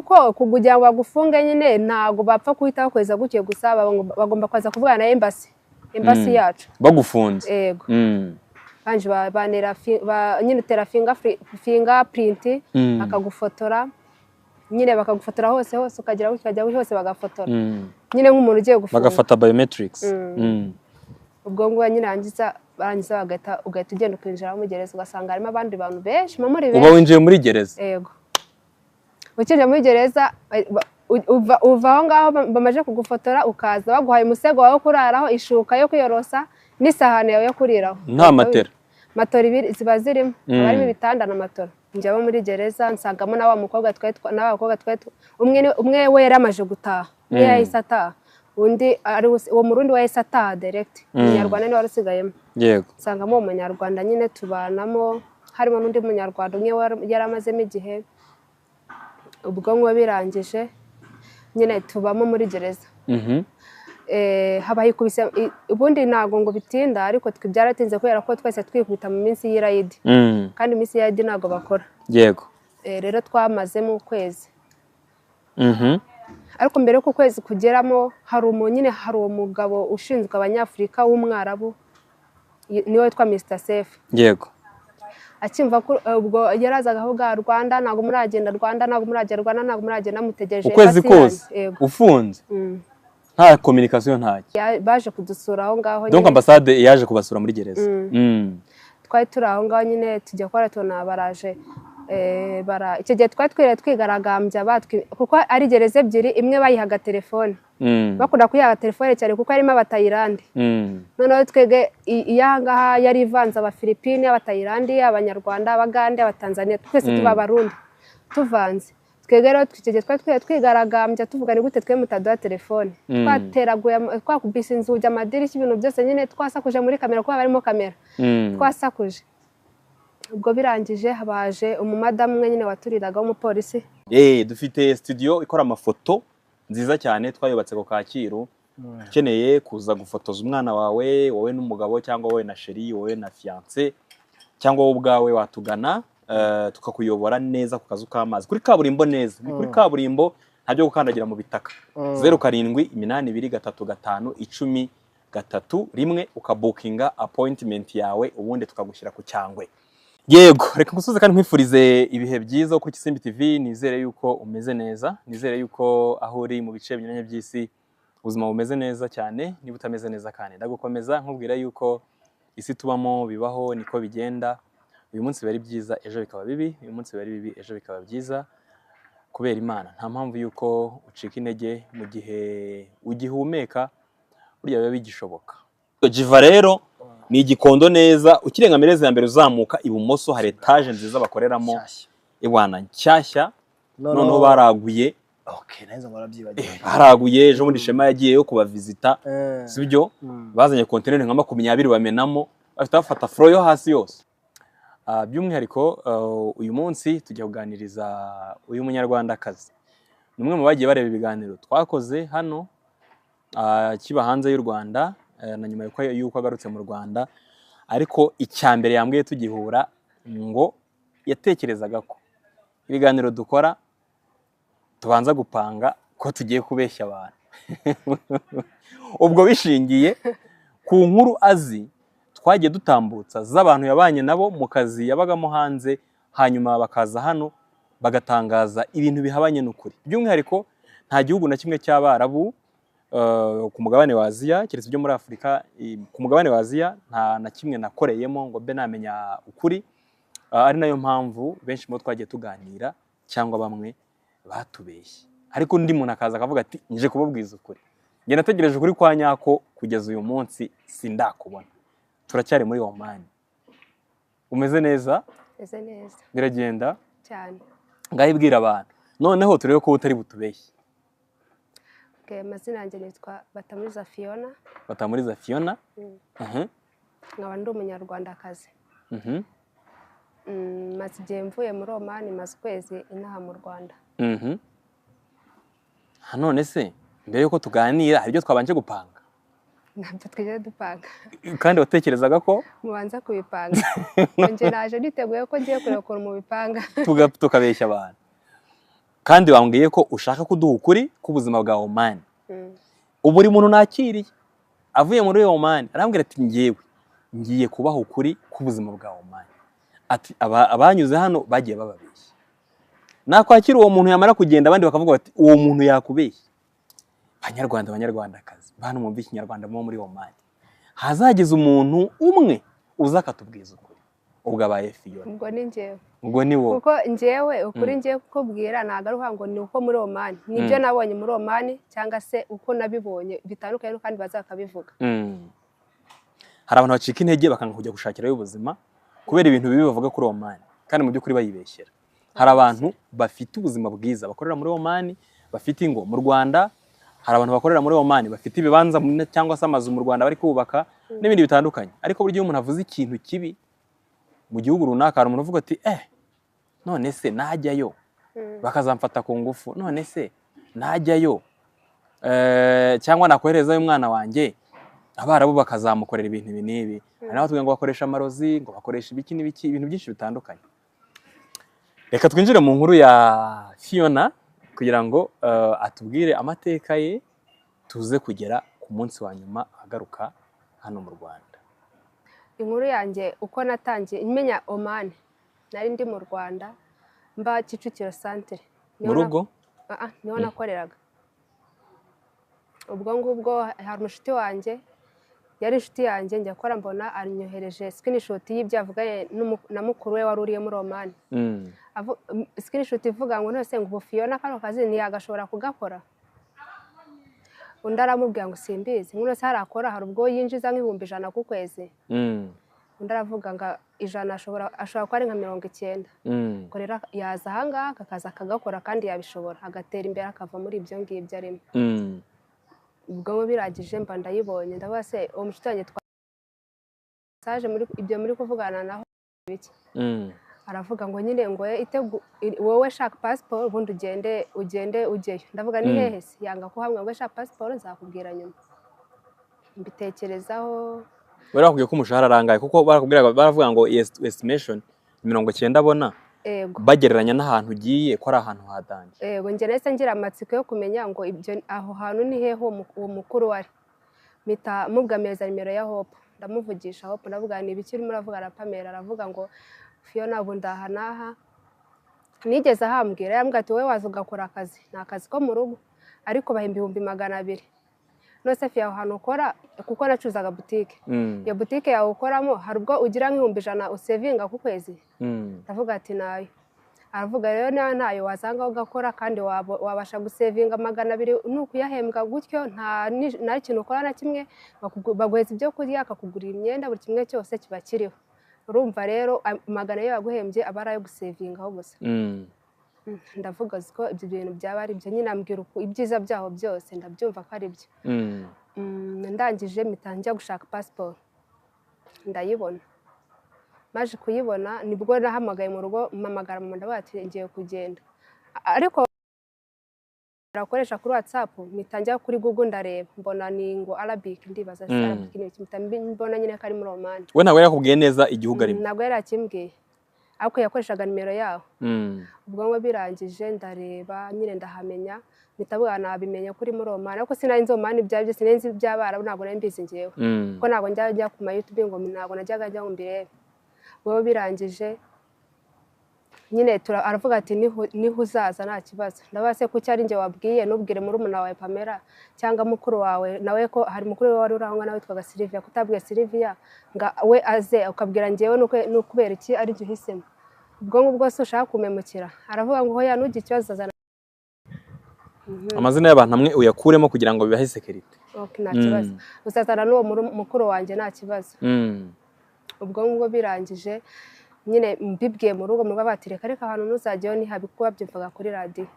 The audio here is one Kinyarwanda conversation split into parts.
Kuko kugira ngo bagufunge nyine, ntabwo bapfa guhita bakweza gutyo gusa, bagomba kuza kuvugana na embassy yacu. Bagufunze? Yego. Banje banera nyine utera fingerprint, bakagufotora nyine, bakagufotora hose hose, ukagera gutya, ukajya gutya, hose bagafotora, nyine nk'umuntu ugiye gufunga. Bagafata biometrics. Ubwo ngubwo nyine barangiza bagahita, ugahita ugenda ukinjira muri gereza, ugasanga harimo abandi bantu benshi, muba muri Uba benshi. winjiye muri gereza? Yego, ukinjira muri gereza, uva aho ngaho bamaze kugufotora, ukaza baguhaye umusego wawe wo kuraraho, ishuka yo kwiyorosa n'isahani yawe yo kuriraho. Nta matera? Matora ibiri ziba zirimo, haba harimo ibitanda na matora. Njyamo muri gereza, nsangamo na wa mukobwa twari n'abakobwa twari umwe umwe we yari amaze gutaha, umwe yahise ataha, undi ari uwo Murundi we yahise ataha direct, Umunyarwanda niwe wari usigayemo. Nsangamo uwo Munyarwanda nyine, tubanamo, harimo n'undi Munyarwanda umwe yari amazemo igihe. Ubwo ngo birangije nyine tubamo muri gereza. Haba hikubise ubundi ntabwo ngo bitinda, ariko twe byaratinze kubera ko twese twikubita mu minsi y'irayidi, kandi iminsi y'irayidi ntabwo bakora. Rero twamazemo ukwezi, ariko mbere y'uko ukwezi kugeramo, hari umu nyine, hari uwo mugabo ushinzwe Abanyafurika w'Umwarabu, niwe witwa Mr Safe. Akimva ko ubwo yarazaga avuga: "Rwanda ntabwo muragenda, Rwanda ntabwo muragenda, Rwanda ntabwo muragenda." Mutegereje Ukwezi embassy kose? yanjye. Yego. Ufunze? Mm. Nta communication, ntacyo? Baje kudusura aho ngaho Donc nyine. ambasade yaje kubasura muri gereza? Twari turi aho ngaho nyine, tujya kubona tubona baraje. Icyo gihe twari twiriwe twigaragambya kuko ari gereza ebyiri, imwe bayihaga telefone, bakunda kuyihaga telefone cyane kuko harimo Abatayilandi. Noneho twebwe iy'aha ngaha yari ivanze Abafilipini, Abatayilandi, Abanyarwanda, Abagande, Abatanzaniya, twese tuba Abarundi tuvanze. Twebwe rero icyo gihe twari twiriwe twigaragambya tuvuga: "Ni gute twe mutaduha telefone?" Twateraguye twakubise inzugi, amadirishya, ibintu byose nyine, twasakuje muri kamera kuko haba harimo kamera. Twasakuje. Ubwo birangije habaje umumadamu umwe nyine waturiraga w'umupolisi. Dufite studio ikora amafoto nziza cyane, twayubatse ku Kacyiru. Ukeneye kuza gufotoza umwana wawe, wowe n'umugabo, cyangwa wowe na chéri, wowe na fiancé, cyangwa wowe ubwawe, watugana, tukakuyobora neza ku kazu k'amazi kuri kaburimbo neza. Ni kuri kaburimbo, nta byo gukandagira mu bitaka. 0782351031, ukabukinga appointment yawe, ubundi tukagushyira ku cyangwe. Yego, reka ngusuze kandi nkwifurize ibihe byiza kuri Kisimbi TV. Nizere yuko umeze neza, nizere yuko aho uri mu bice binyuranye by'isi ubuzima bumeze neza cyane. Niba utameze neza kandi, ndagukomeza nkubwira yuko isi tubamo bibaho, niko bigenda. Uyu munsi biba ari byiza, ejo bikaba bibi; uyu munsi biba ari bibi, ejo bikaba byiza. Kubera Imana, nta mpamvu yuko ucika intege mu gihe ugihumeka, burya biba bigishoboka. Jiva rero ni Igikondo neza, ukirenga Merezi ya mbere uzamuka ibumoso, hari etaje nziza bakoreramo. Nshyashya. Iwana nshyashya. Noneho Noneho baraguye. Okay, nahise ngo barabyibagiwe. Baraguye. Ejo bundi Shema yagiyeyo kubavizita. Sibyo? Mm. Bazanye kontineri nka 20 bamenamo, bafite bafata floor yo hasi yose. By'umwihariko uyu munsi tujya kuganiriza uyu Munyarwandakazi. Ni umwe mu bagiye bareba ibiganiro twakoze hano, kiba hanze y'u Rwanda, na nyuma y'uko agarutse mu Rwanda. Ariko icya mbere yambwiye tugihura, ngo yatekerezaga ko ibiganiro dukora tubanza gupanga ko tugiye kubeshya abantu, ubwo bishingiye ku nkuru azi twagiye dutambutsa z'abantu yabanye nabo mu kazi yabagamo hanze, hanyuma bakaza hano bagatangaza ibintu bihabanye n'ukuri. By'umwihariko nta gihugu na kimwe cy'Abarabu, ku mugabane wa Aziya, keretse ibyo muri Afurika, ku mugabane wa Aziya nta na kimwe nakoreyemo ngo mbe namenya ukuri. Ari nayo mpamvu benshi mu bo twagiye tuganira cyangwa bamwe batubeshye, ariko undi muntu akaza akavuga ati: "Nje kubabwiza ukuri." Njye nategereje ukuri kwa nyako, kugeza uyu munsi sindakubona. Turacyari muri Oman. Umeze neza? Meze neza. Biragenda? Cyane. Ngaho ibwira abantu, noneho turebe ko utari butubeshye. Okay, amazina yanjye nitwa Batamuriza Fiona. Batamuriza Fiona. Nkaba ndi Umunyarwandakazi. Maze igihe mvuye muri Oman, maze ukwezi inaha mu Rwanda. None se mbere yuko tuganira hari ibyo twabanje gupanga? Ntabyo twigeze dupanga. Kandi watekerezaga ko mubanza kubipanga. Njye naje niteguye ko ngiye kureba ukuntu mubipanga. Tukabeshya abantu. Kandi wambwiye ko ushaka kuduha ukuri k'ubuzima bwa Oman. Ubu buri muntu nakiriye avuye muri Oman arambwira ati: "Ngewe ngiye kubaha ukuri k'ubuzima bwa Oman." Ati: "Abanyuze hano bagiye bababeshya." Nakwakira uwo muntu, yamara kugenda abandi bakavuga bati: "Uwo muntu yakubeshya." Banyarwanda, banyarwandakazi, bantu mwumva ikinyarwanda muba muri Oman, hazageza umuntu umwe uza akatubwiza ukuri, ubwo abaye Fiona. Ubwo ni njyewe. Ubwo ni wowe. Kuko njyewe ukuri ngiye kukubwira ntabwo ari ukuvuga ngo ni uko muri Omani, nibyo nabonye muri Omani cyangwa se uko nabibonye bitandukanye n'uko bazakabivuga. Hari abantu bacika intege bakanga kujya gushakirayo ubuzima kubera ibintu bibi bavuga kuri Oman, kandi mu by'ukuri bayibeshyera. Hari abantu bafite ubuzima bwiza bakorera muri Oman, bafite ingo mu Rwanda. Hari abantu bakorera muri Oman bafite ibibanza cyangwa se amazu mu Rwanda bari kubaka n'ibindi bitandukanye. Ariko burya iyo umuntu avuze ikintu kibi mu gihugu runaka, hari umuntu uvuga ati: "Eh, none se najyayo bakazamfata ku ngufu? None se najyayo cyangwa nakoherezayo umwana wanjye, abarabu bakazamukorera ibintu ibi n'ibi?" Hari n'abatubwira ngo bakoresha amarozi, ngo bakoresha ibiki n'ibiki, ibintu byinshi bitandukanye. Reka twinjire mu nkuru ya Fiona kugira ngo atubwire amateka ye, tuze kugera ku munsi wa nyuma agaruka hano mu Rwanda. Inkuru yanjye uko natangiye menya Oman, nari ndi mu Rwanda, mba Kicukiro santere. Mu rugo? Ah, ah, niho nakoreraga. Ubwo ngubwo hari umushuti wanjye, yari inshuti yanjye, njya akora mbona anyohereje screenshot y'ibyo yavuganye na mukuru we wari uriye muri Oman. Screenshot ivuga ngo: "None se ngo ubu Fiona kano kazi ntiyagashobora kugakora?" Undi aramubwira ngo: "Simbizi." Ngo: "Se harakora, hari ubwo yinjiza nk'100,000 ku kwezi?" Undi aravuga ngo 100 ashobora kuba ari nka 90. Ubwo rero yaza ahangaha akaza akagakora kandi yabishobora, agatera imbere, akava muri ibyo ngibyo arimo. Ubwo birangije mba ndayibonye, ndavuga: "Se uwo mushuti wanjye twasaje muri ibyo muri kuvugana naho biki?" Aravuga ngo nyine ngo wowe shaka pasiporo ubundi ugende ujyeyo. Ndavuga: "Ni hehe se?" Yanga kuhamwe ngo shaka pasiporo nzakubwira nyuma. Mbitekerezaho. Bari bakubwiye ko umushahara arangaye? Kuko barakubwira, baravuga ngo estimation 90 abona, Ego. bagereranya n'ahantu ugiye ko ari ahantu hadanje. Ego, njye nahise ngira amatsiko yo kumenya ngo ibyo aho hantu ni hehe uwo mukuru wari. Mpita mubwameza nimero ya Hope, ndamuvugisha. Hope, ndavuga: "Ni ibiki urimo uravugana na Pamela?" Aravuga ngo: "Fiona, ubu ndaha n'aha." Nigeze ahambwira, yarambwira ati: "Wowe waza ugakora akazi, ni akazi ko mu rugo ariko bahemba 200,000. None se Fiya, aho hantu ukora?" Kuko nacuruzaga butike. "Iyo butike yawe ukoramo, hari ubwo ugira nk'100,000 usevinga ku kwezi?" Ndavuga ati: "Nayo." Aravuga: "Rero niba ntayo, wasanga ugakora kandi wabasha gusevinga 200, ni ukuyahembwa gutyo, nta kintu ukora na kimwe, baguheza ibyo kurya, akakugurira imyenda, buri kimwe cyose kiba kiriho. Urumva rero 200 baguhembye aba ari ayo gusevingaho gusa." Ndavuga ko ibyo bintu byaba ari byo nyine, ambwira uko ibyiza byaho byose, ndabyumva ko ari byo. Ndangije mpita njya gushaka pasiporo, ndayibona. Maje kuyibona nibwo nahamagaye mu rugo, mpamagara mama, ndavuga ati: "Ngiye kugenda." Ariko akoresha kuri WhatsApp, mpita njya kuri Google ndareba, mbona ni ngo Arabic. Ndibaza se Arabic ni iki? Mpita mbona nyine ko ari muri Oman. We ntabwo yari yakubwiye neza igihugu arimo? Ntabwo yari akimbwiye, ariko yakoreshaga nimero yaho. Ubwo ngo birangije ndareba nyine ndahamenya, mpita mvuga nabimenye ko uri muri Oman, ariko sinari nzi Oman ibyo aribyo, sinari nzi iby'Abarabu, ntabwo nari mbizi njyewe, kuko ntabwo njya njya ku ma YouTube, ngo ntabwo najyaga njya ngo mbirebe. Ubwo birangije nyine aravuga ati: "Niho uzaza nta kibazo." Ndabaza: "Se kuki ari njye wabwiye, ntubwire murumuna wawe Pamela cyangwa mukuru wawe nawe?" Ko hari mukuru we wari uri aho ngaho nawe witwaga Sylvia, kutabwiye Sylvia ngo we aze, ukabwira njyewe, ni ukubera iki ari njye uhisemo? Ubwo ngubwo se ushaka kumemukira? Aravuga ngo: "Hoya, ntugire ikibazo, azana." Amazina y'abantu amwe uyakuremo kugira ngo bibahe sécurité. Okay, nta kibazo, uzazana n'uwo mukuru wanjye, nta kibazo. Ubwo ngubwo birangije nyine mbibwiye mu rugo, mu rugo bati: "Reka reka, ahantu ntuzajyayo ntihabi," kuko babyumvaga kuri radiyo.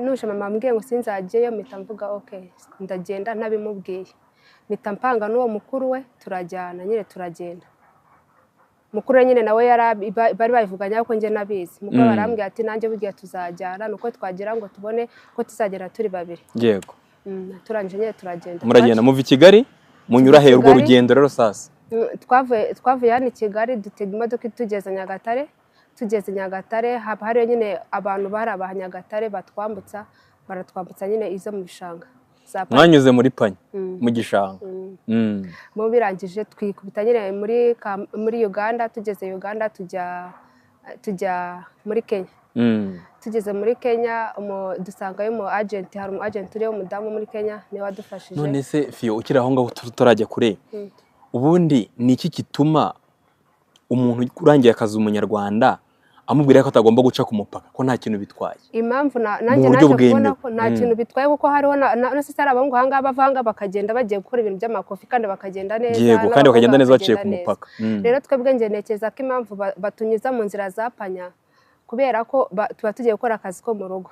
Nuje mama ambwiye ngo sinzajyeyo, mpita mvuga: "Ok, ndagenda." Ntabimubwiye, mpita mpanga n'uwo mukuru we, turajyana nyine, turagenda. Mukuru we nyine nawe bari babivuganye, ariko njye nabizi. Mukuru we arambwira ati: "Nanjye burya tuzajyana, nuko twagira ngo tubone ko tuzagera turi babiri." Turangije nyine turagenda. Muragenda muva i Kigali, munyura he urwo Kigali. rugendo rero sasa? Twavuye hano i Kigali, dutega imodoka itugeza Nyagatare. Tugeze Nyagatare haba hariyo nyine abantu bari aba Nyagatare batwambutsa, baratwambutsa nyine izo mu bishanga za Panya. Mwanyuze muri Panya mu gishanga. Bo birangije twikubita nyine muri Uganda. Tugeze Uganda tujya muri Kenya. Tugeze muri Kenya dusangayo umu agent, hari umu agent uriyo umudamu muri Kenya niwe wadufashije. None se Fiyo, ukiri aho ngaho tutarajya kure, ubundi ni iki gituma umuntu urangiye akazi umunyarwanda amubwira ko atagomba guca ku mupaka, ko nta kintu bitwaye? Impamvu nanjye buryo naje kubona bwemewe. ko nta kintu bitwaye, kuko hariho na sisi hari abahungu ahangaha bavanga bakagenda bagiye gukora ibintu by'amakofi kandi bakagenda neza, Yego, kandi n'abakobwa bakagenda neza baciye ku bakagenda neza. mupaka. Rero twebwe njye ntekereza ko impamvu batunyuza mu nzira za Panya kubera ko tuba tugiye gukora akazi ko mu rugo.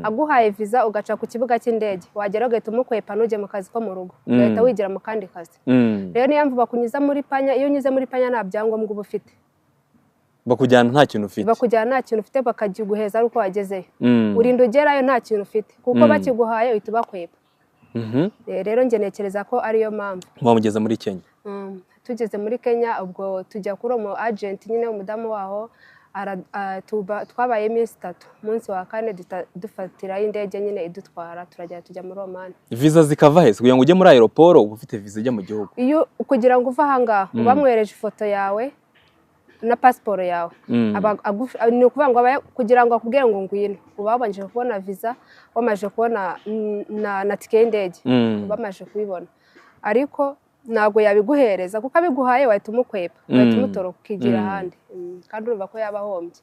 Aguhaye visa ugaca ku kibuga cy'indege, wagera ugahita umukwepa ntujye mu kazi ko mu rugo, ugahita wigira mu kandi kazi. Rero niyo mpamvu bakunyuza muri Panya. Iyo unyuze muri Panya nta byangombwa uba ufite. Bakujyana nta kintu ufite. Bakujyana nta kintu ufite, bakakiguheza ari uko wagezeyo. Urinda ugerayo nta kintu ufite, kuko bakiguhaye uhita ubakwepa. Rero njye ntekereza ko ariyo mpamvu. Mwamugeze muri Kenya. Tugeze muri Kenya ubwo tujya kuri umu agent nyine umudamu waho, twabaye iminsi 3, umunsi wa 4 dufatirayo indege nyine idutwara, turagenda tujya muri Oman. Visa zikava he? Kugira ngo ujye muri aéroport uba ufite visa ijya mu gihugu. Iyo kugira ngo uve aha ngaha ubamwereje ifoto yawe na pasiporo yawe, ni ukuvuga ngo kugira ngo akubwire ngo ngwino, uba wabanje kubona visa, wamaze kubona na tike y'indege, bamaze kubibona. Ariko ntabwo yabiguhereza, kuko abiguhaye wahita umukwepa, wahita umutoroka ukigira ahandi. Kandi urumva ko yaba ahombye.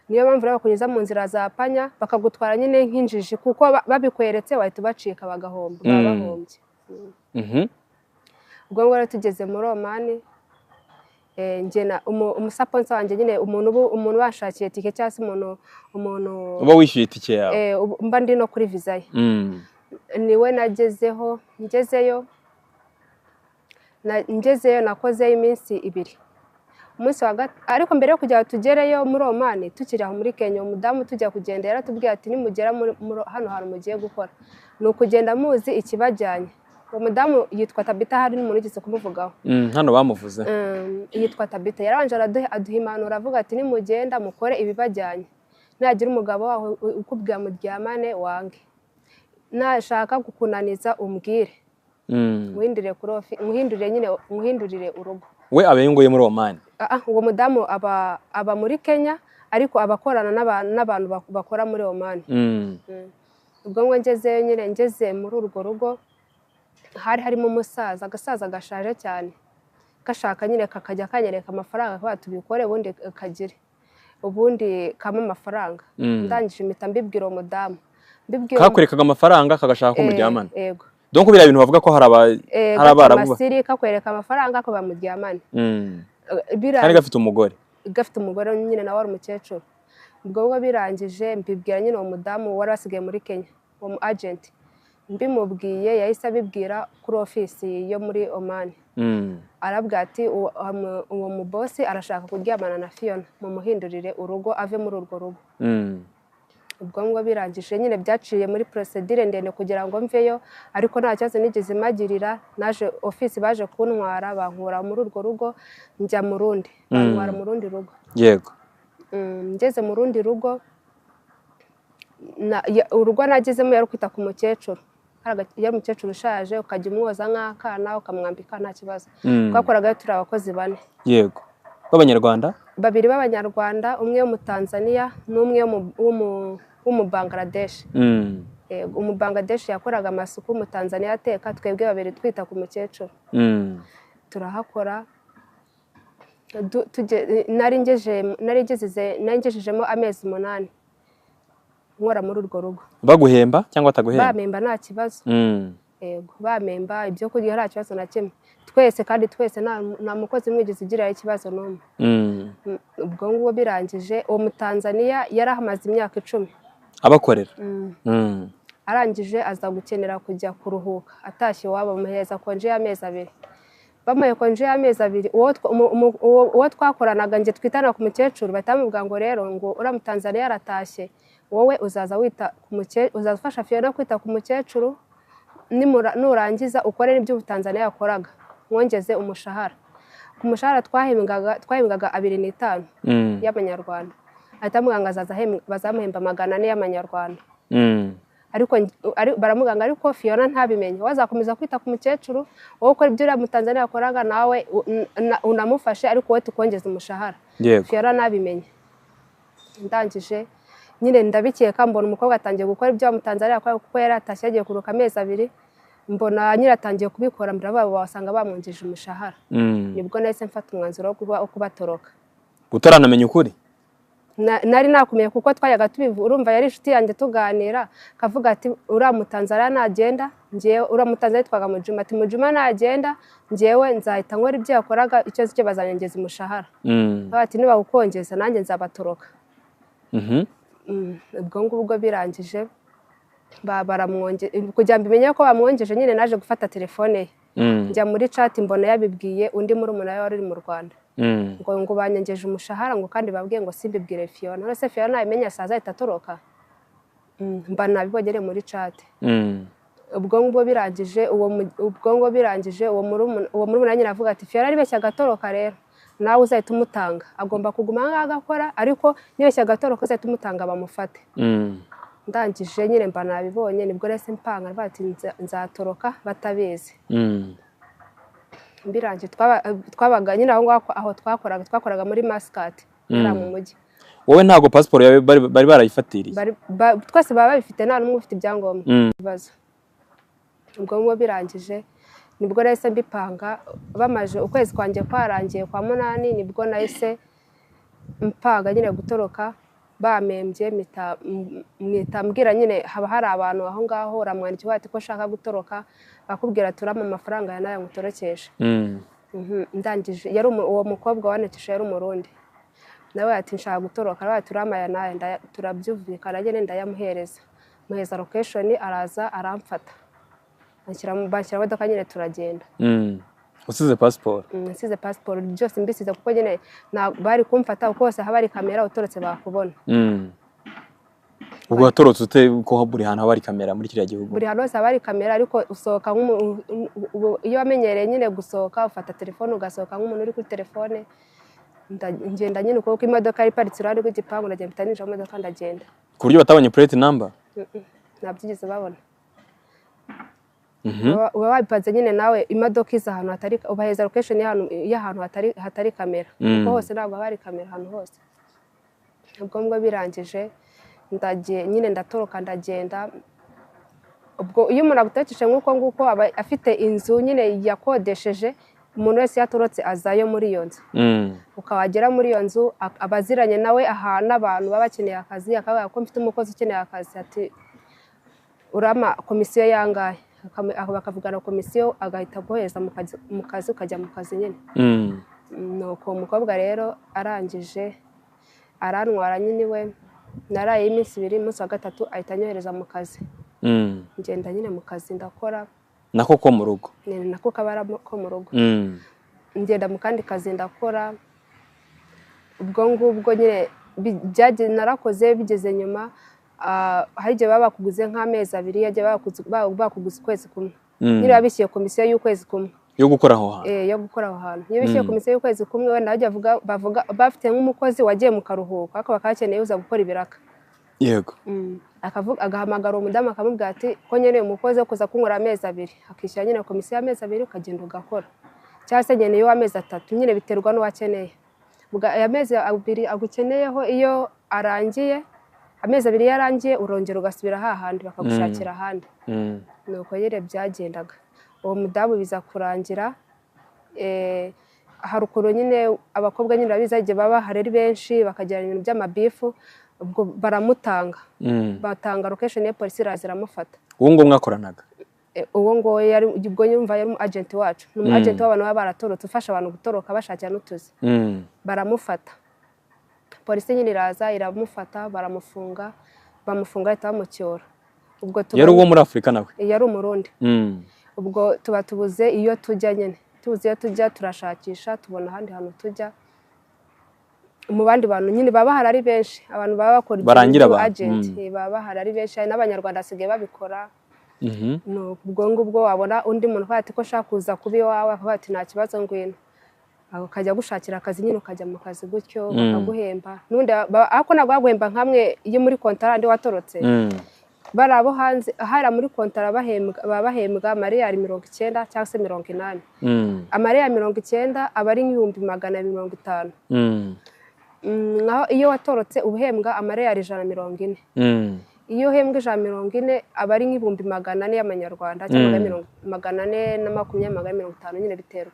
Niyo mpamvu rero bakunyuza mu nzira za Panya bakagutwara nyine nk'injiji, kuko babikweretse wahita ubacika bagahomba, baba bahombye. Ubwo ngubwo rero tugeze muri Oman, njye na umusponsor wanjye nyine, umuntu bashakiye tike cyangwa se umuntu uba wishyuye itike yawe, mba ndi no kuri visa ye, niwe nagezeho. Ngezeyo nakozeyo iminsi 2, umunsi wa ariko mbere yo kugira ngo tugereyo muri Oman, tukiri aho muri Kenya, umudamu tujya kugenda yaratubwiye ati nimugera hano hantu mugiye gukora ni ukugenda muzi ikibajyanye. Uwo mudamu yitwa Tabita, hari n'umuntu wigeze kumuvugaho. Hano bamuvuze. Yitwa Tabita, yarabanje aduha impanuro, avuga ati nimugenda mukore ibibajyanye, nagira umugabo wawe ukubwira muryamane wange, nashaka kukunaniza umbwire, muhindurire kurofi, muhindurire nyine, muhindurire urugo. We aba yunguye muri Oman? Uwo mudamu aba muri Kenya, ariko abakorana n'abantu bakora muri Oman. Ubwo ngo ngezeyo nyine, ngeze muri urwo rugo hari harimo umusaza, agasaza gashaje cyane, gashaka nyine kakajya kanyereka amafaranga kwa tubikore ubundi kagire ubundi kama amafaranga. Ndangije impita mbibwira uwo mudamu, mbibwira kakwerekaga amafaranga kagashaka ko muryamana. Yego. Donc biriya bintu bavuga ko hari abarabu amasiri kakwereka amafaranga ko bamuryamana. Kandi gafite umugore, gafite umugore nyine nawe ari umukecuru. Ubwo bwo birangije mbibwira nyine uwo mudamu wari wasigaye muri Kenya, uwo mu agent, mbimubwiye yahise abibwira kuri ofisi yo muri Oman. Arabwira ati uwo mubosi arashaka kuryamana na Fiona, mumuhindurire urugo ave muri urwo rugo. Ubwo ngo birangije nyine byaciye muri procedure ndende kugira ngo mveyo, ariko nta kibazo nigeze magirira. Naje ofisi baje kuntwara, bankura muri urwo rugo njya mu rundi, bantwara mu rundi rugo. Yego. Ngeze mu rundi rugo, urugo nagezemo yari kwita ku mukecuru, yari umukecuru ushaje, ukajya umwoza nk'akana ukamwambika nta kibazo. Twakoraga turi abakozi 4. Yego. B'abanyarwanda? 2 b'abanyarwanda, umwe wo mu Tanzania n'umwe wo mu Bangladesh. Umu Bangladesh yakoraga amasuku, mu Tanzania ateka, twebwe 2 twita ku mukecuru. Turahakora. Nari ngejejemo amezi 8 nkora muri urwo rugo. Baguhemba cyangwa bataguhemba? Bamemba nta kibazo. Yego, bamemba ibyo kurya nta kibazo na kimwe. Twese kandi twese nta mukozi mwigeze ugirayo ikibazo n'umwe. Ubwo ngubwo birangije, uwo mu Tanzania yarahamaze imyaka 10 abakorera. Arangije aza gukenera kujya kuruhuka, atashye iwabo bamuhereza konje y'amezi 2. Bamuhaye konje y'amezi 2, uwo twakoranaga nge twitana ku mukecuru batamubwira ngo rero ngo uriya mu Tanzania yaratashye, wowe uzaza wita ku mukecuru, uzaza ufasha Fiona kwita ku mukecuru, nurangiza ukore n'ibyo Tanzania yakoraga, mwongeze umushahara. Ku mushahara twahembwaga 2.5 y'amanyarwanda. Ahita amubwira ngo azaza bazamuhemba 400 y'amanyarwanda. Ariko baramuganga, ariko Fiona ntabimenye, wazakomeza kwita ku mukecuru, wowe ukora ibyo uriya Mutanzania yakoraga, nawe unamufashe, ariko wowe tukongeza umushahara. Fiona ntabimenye. Ndangije nyine ndabikeka, mbona umukobwa atangiye gukora ibyo Mutanzania yakoraga, kuko yari atashye yagiye kuruka amezi 2, mbona nyine atangiye kubikora, mbere babo wasanga bamwongeje umushahara. Nibwo nahise mfata umwanzuro wo kubatoroka. Utaranamenya ukuri? Nari nakumeye, kuko twayaga tubivu, urumva yari inshuti yanjye, tuganira kavuga ati uriya Mutanzania nagenda njyewe, uriya Mutanzania yitwaga Mujuma, ati Mujuma nagenda njyewe nzahita nkora ibyo yakoraga, icyo nzi cyo bazanyongeza umushahara. Ati nibawukongeza nanjye nzabatoroka. Ubwo ngubwo birangije baramwonge, kugira ngo mbimenye ko bamwongeje nyine naje gufata telefone ye, njya muri chat mbona yabibwiye undi murumuna we wari uri mu Rwanda, ngo banyengeje umushahara, ngo kandi babwiye ngo simbibwire Fiona. None se Fiona nabimenya saza ahita atoroka? Mba nabibonye muri chat. Ubwo ngubwo birangije, uwo murumuna nyine avuga ati Fiona aribeshya agatoroka, rero nawe uzahita umutanga, agomba kuguma ngaha agakora, ariko nibeshya agatoroka uzahita umutanga bamufate. Ndangije nyine mba nabibonye, nibwo rese mpanga mvuga ati nzatoroka batabizi. Mbirangije twabaga nyine aho ngaho, aho twakoraga muri Muscat, yari mu mujyi. Wowe ntago passport yawe bari barayifatiriye? Twese baba babifite, nta n'umwe ufite ibyangombwa. Ibibazo. Ubwo ngubwo birangije nibwo nahise mbipanga, bamaje ukwezi kwanjye kwarangiye kwa 8, nibwo nahise mpanga nyine gutoroka. Bamembye mpita mbwira nyine haba hari abantu aho ngaho, uramwandikira ati ko nshaka gutoroka, bakubwira turama amafaranga ya nayo ngutorokesha. Ndangije yari uwo mukobwa wanekesha yari umurundi, nawe ati nshaka gutoroka, nawe ati turama ya nayo, turabyumvikana nyine, ndayamuhereza, muheza location, araza aramfata, banshyira mu modoka nyine turagenda. Usize passport? Nsize passport byose mbisize, kuko nyine bari kumfata uko hose haba hari kamera, utorotse bakubona. Ubwo watorotse ute ko buri hantu haba hari kamera muri kiriya gihugu? Buri hantu hose haba hari kamera, ariko usohoka iyo wamenyereye nyine gusohoka, ufata telefone ugasohoka nk'umuntu uri kuri telefone. Ngenda nyine kuko imodoka yari iparitse iruhande rw'igipangu, ndagenda mpita ninjira mu modoka ndagenda. Ku buryo batabonye plate number? Ntabyigeze babona. Uba wabipanze nyine nawe, imodoka iza ahantu hatari, ubaheza location y'ahantu hatari kamera, kuko hose ntabwo haba hari kamera ahantu hose. Ubwo ngubwo birangije nyine ndatoroka ndagenda. Ubwo iyo umuntu agutekeshe nk'uko nguko, aba afite inzu nyine yakodesheje, umuntu wese yatorotse azayo muri iyo nzu. Ukawagera muri iyo nzu, abaziranye nawe aha n'abantu baba bakeneye akazi, akavuga ko mfite umukozi ukeneye akazi, ati urama komisiyo yangahe, bakavugana komisiyo, agahita aguhereza mu kazi, ukajya mu kazi nyine. Nuko umukobwa rero arangije arantwara nyine iwe, naraye iminsi 2, umunsi wa 3 ahita anyohereza mu kazi. Ngenda nyine mu kazi ndakora. Nako ko mu rugo? Nako kaba ko mu rugo. Ngenda mu kandi kazi ndakora. Ubwo ngubwo nyine narakoze, bigeze nyuma hari igihe baba bakuguze nk'amezi 2, yagiye bakuguze ukwezi kumwe. Nyine babishyuye komisiyo y'ukwezi kumwe yo gukora aho hantu. Yo gukora aho hantu. Iyo bishyuye komisiyo y'ukwezi kumwe, wenda bajya bavuga bafite nk'umukozi wagiye mu karuhuko, ariko bakaba bakeneye uza gukora ibiraka. Yego. Agahamagara umudamu akamubwira ati ko nkeneye umukozi wo kuza kunkora amezi 2, akishyura nyine komisiyo y'amezi 2, ukagenda ugakora, cyangwa se nkeneye uw'amezi 3, nyine biterwa n'uwakeneye. Aya mezi 2 agukeneyeho iyo arangiye, amezi 2 yarangiye, urongera ugasubira hahandi bakagushakira ahandi. Nuko nyine byagendaga. Uwo mudamu biza kurangira, hari ukuntu nyine abakobwa nyine babizi igihe baba hari ari benshi bakagirana ibintu by'amabifu, ubwo baramutanga, batanga location ya polisi iraza iramufata. Uwo ngo mwakoranaga? Uwo ngo yari, ubwo nyumva yari umu agent wacu, ni umu agent w'abantu baba baratorotse, ufasha abantu gutoroka bashakira n'utuzi. Baramufata, polisi nyine iraza iramufata, baramufunga, bamufunga bahita bamucyura. Ubwo yari uwo muri Afurika nawe? Yari umurundi. Ubwo tuba tubuze iyo tujya nyine, tubuze iyo tujya, turashakisha tubona ahandi hantu tujya mu bandi bantu nyine baba bahari ari benshi, abantu baba bakora barangira agent, baba bahari ari benshi, hari n'abanyarwanda basigaye babikora. Ubwo ngubwo wabona undi muntu ati ko nshaka kuza kuba iwawe, akavuga ati nta kibazo ngwino. Ukajya gushakira akazi nyine ukajya mu kazi gutyo bakaguhemba n'undi ariko ntabwo baguhemba nkamwe iyo muri kontara ndi watorotse. Bari abo hanze hariya muri kontara bahembwa amariyari 90 cyangwa se 80. Amariyari 90 aba ari nk'ibihumbi 250. Naho iyo watorotse ubuhembwa amariyari 140. Iyo uhembwa 140 aba ari nk'ibihumbi 400 y'amanyarwanda cyangwa 420, 450 nyine biterwa.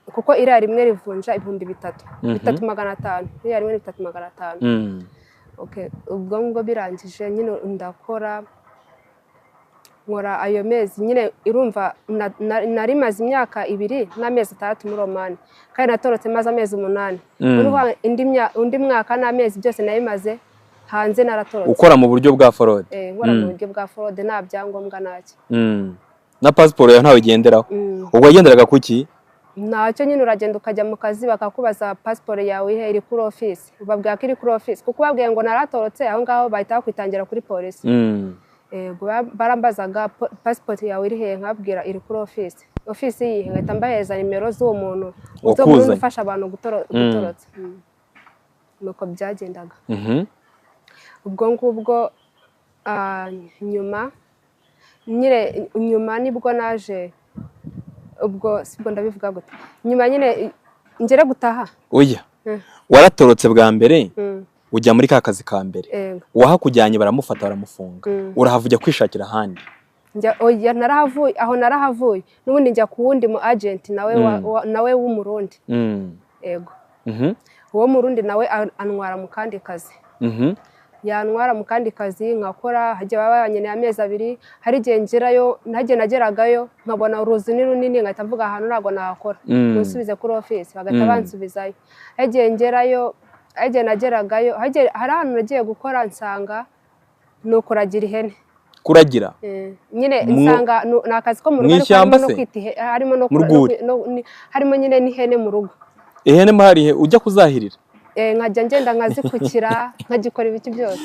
Kuko iriya rimwe rivunja ibihumbi 3, 3,500. Iriya rimwe ni 3,500. Okay, ubwo ngo birangije nyine ndakora nkora ayo mezi nyine irumva nari maze imyaka 2 n'amezi 6 muri Oman kandi natorotse maze amezi 8. Undi mwaka n'amezi byose nayimaze hanze naratorotse. Ukora mu buryo bwa forode? Nkora mu buryo bwa forode nta byangombwa ntacyo. Na passport yawe ntawe igenderaho? Ubwo wagenderaga kuki? Ntacyo nyine uragenda ukajya mu kazi bakakubaza passport yawe ihe iri kuri office, ubabwira ko iri kuri office kuko babwiye ngo naratorotse aho ngaho bahita bakwitangira kuri polisi. Barambazaga passport yawe iri hehe, nkabwira iri kuri office. Office yihe, nkahita mbaheza nimero z'uwo muntu ufasha abantu gutorotsa. Nuko byagendaga. Ubwo ngubwo nyuma nyine nyuma nibwo naje ubwo sibwo ndabivuga gute nyuma nyine ngere gutaha. Oya, waratorotse bwa mbere ujya muri ka kazi ka mbere, uwahakujyanye baramufata baramufunga, urahava ujya kwishakira ahandi. Oya narahavuye, aho narahavuye n'ubundi njya ku wundi mu agent nawe w'umurundi. Yego. Uwo murundi nawe antwara mu kandi kazi. Yantwara mu kandi kazi nkakora, hajya babanye amezi 2, hari igihe ngerayo ntajye nageragayo nkabona uruzi ni runini nkahita mvuga ahantu ntabwo nahakora, nsubize kuri office bagahita bansubizayo. Hari igihe ngerayo, hari igihe nageragayo, hari ahantu nagiye gukora nsanga ni ukuragira ihene. Kuragira? Nyine nsanga ni akazi ko mu rugo harimo no harimo nyine n'ihene mu rugo. Ihene mahari ujya kuzahirira? Nkajya ngenda nkazikukira nkagikora ibiki byose.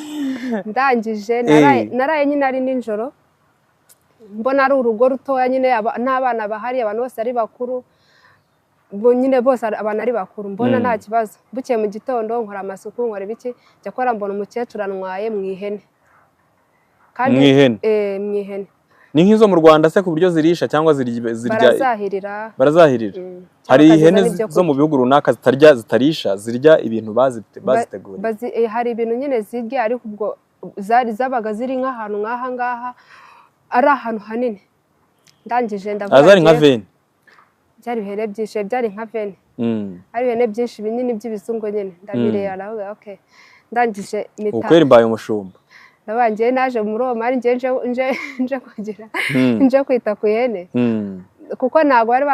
Ndangije naraye nyine ari nijoro mbona ari urugo rutoya nyine n'abana bahari abantu bose ari bakuru nyine bose abantu ari bakuru mbona nta kibazo. Bukeye mu gitondo nkora amasuku nkora ibiki njya kora mbona umukecuru antwaye mu ihene. Kandi mu ihene? Mu ihene. Ni nk'izo mu Rwanda se ku buryo zirisha cyangwa zirya? Barazahirira. Barazahirira. Hari ihene zo mu bihugu runaka zitarya zitarisha zirya ibintu baziteguriye. Hari ibintu nyine zirya ariko ubwo zari zabaga ziri nk'ahantu nk'aha ngaha ari ahantu hanini. Ndangije ndavuga zari nka veni. Byari ihene byinshi, byari nka veni. Ari ihene byinshi binini by'ibizungu nyine ndabireba ndavuga okay. Ndangije mita. Ukweri mbaye umushumba. Nabangiye naje muri Oman nje kugira nje kwita ku ihene kuko ntago bari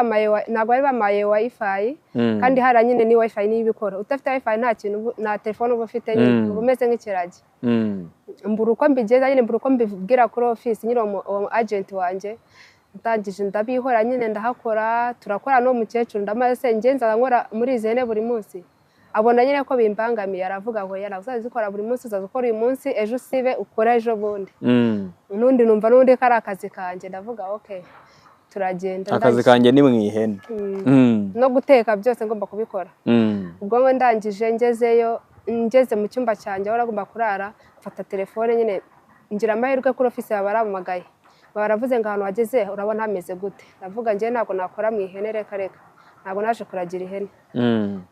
bamaye wifi kandi hara nyine ni wifi niyo ibikora. Udafite wifi nta kintu nta telefone uba ufite nyine uba umeze nk'ikiragi. Mbura uko mbigeza nyine mbura uko mbibwira kuri office nyine uwo agent wanjye. Ndangije ndabihora nyine ndahakora turakora n'uwo mukecuru ndamaze ngenza nkora muri izi hene buri munsi. Abona nyine ko bimbangamiye aravuga ngo yara uzazikora buri munsi uzazikora uyu munsi ejo usibe ukora ejo bundi. Nundi numva nundi kari akazi kanjye ndavuga okay turagenda. Akazi kanjye ni mu ihene. No guteka byose ngomba kubikora. Ubwo ngo ndangije ngezeyo ngeze mu cyumba cyanjye aho nagomba kurara mfata telefone nyine ngira amahirwe kuri office yabaramamagaye. Baravuze ngo ahantu wageze urabona hameze gute. Ndavuga ngiye ntabwo nakora mu ihene reka reka. Ntabwo naje kuragira ihene.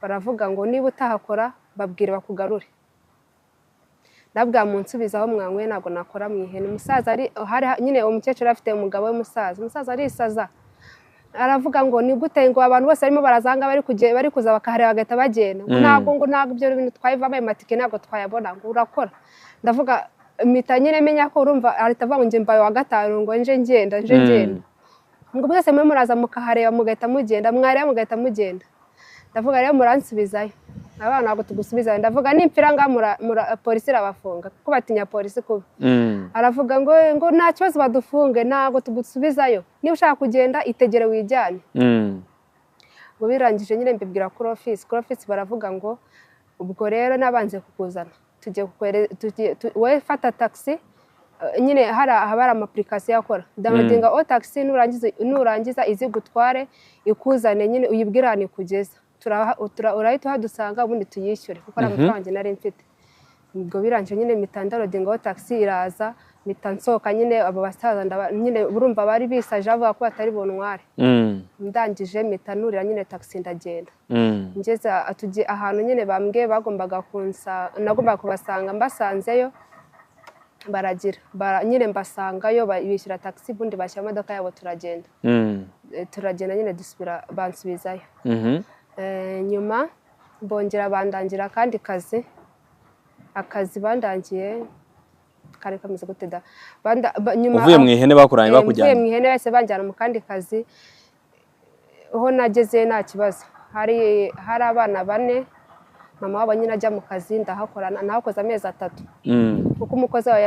Baravuga ngo niba utahakora babwire bakugarure. Nabwa munsubiza aho mwanyweye ntabwo nakora mu ihene. Umusaza ari hari nyine umukecuru afite umugabo w'umusaza. Umusaza arisaza. Aravuga ngo ni gute ngo abantu bose barimo barazanga bari kuza bakahareba bagahita bagenda. Ntabwo ngo ntabwo ibyo bintu twayivamo amatike ntabwo twayabona ngo urakora. Ndavuga mpita nyine menya ko urumva ahita avuga ngo njye mbaye wa gatanu ngo nje ngenda nje ngenda. Ngo mwese mwe muraza mukahareba mugahita mugenda mwareba mugahita mugenda. Ndavuga rero muransubizayo. Abana ntabwo tugusubizayo. Ndavuga nimpfira nga polisi irabafunga kuko batinya polisi kubi. Aravuga ngo nta kibazo badufunge ntabwo tugusubizayo. Niba ushaka kugenda itegere wijyane. Ngo birangije nyine mbibwira kuri office. Kuri office baravuga ngo ubwo rero nabanze kukuzana. Tugiye wowe fata taxi Nyine hari haba hari ama application akora, downloadinga o taxi, nurangiza izigutware ikuzane, nyine uyibwire ahantu ikugeza. Urahita uhadusanga, ubundi tuyishyure, kuko ari amafaranga njye nari mfite. Ubwo birangije nyine mpita ndownloadinga o taxi, iraza, mpita nsohoka nyine. Abo basaza nyine urumva bari bisaje, bavuga ko batari buntware. Ndangije mpita nurira nyine taxi, ndagenda. Ngeze tugiye ahantu nyine bambwiye bagombaga kunsa, nagombaga kubasanga, mbasanzeyo baragira nyine mbasangayo, bishyura taxi, ubundi bashyira imodoka yabo, turagenda. Turagenda nyine dusubira, bansubizayo. Nyuma bongera bandangira akandi kazi. Akazi bandangiye kari kameze gute da? Nyuma Uvuye mu ihene bakuranye? Mvuye Bakujyanye? mu ihene, bahise banjyana mu kandi kazi. Ho nageze nta kibazo, hari abana bane, mama wabo nyine ajya mu kazi, ndahakora, nahakoze amezi 3, kuko umukozi wawe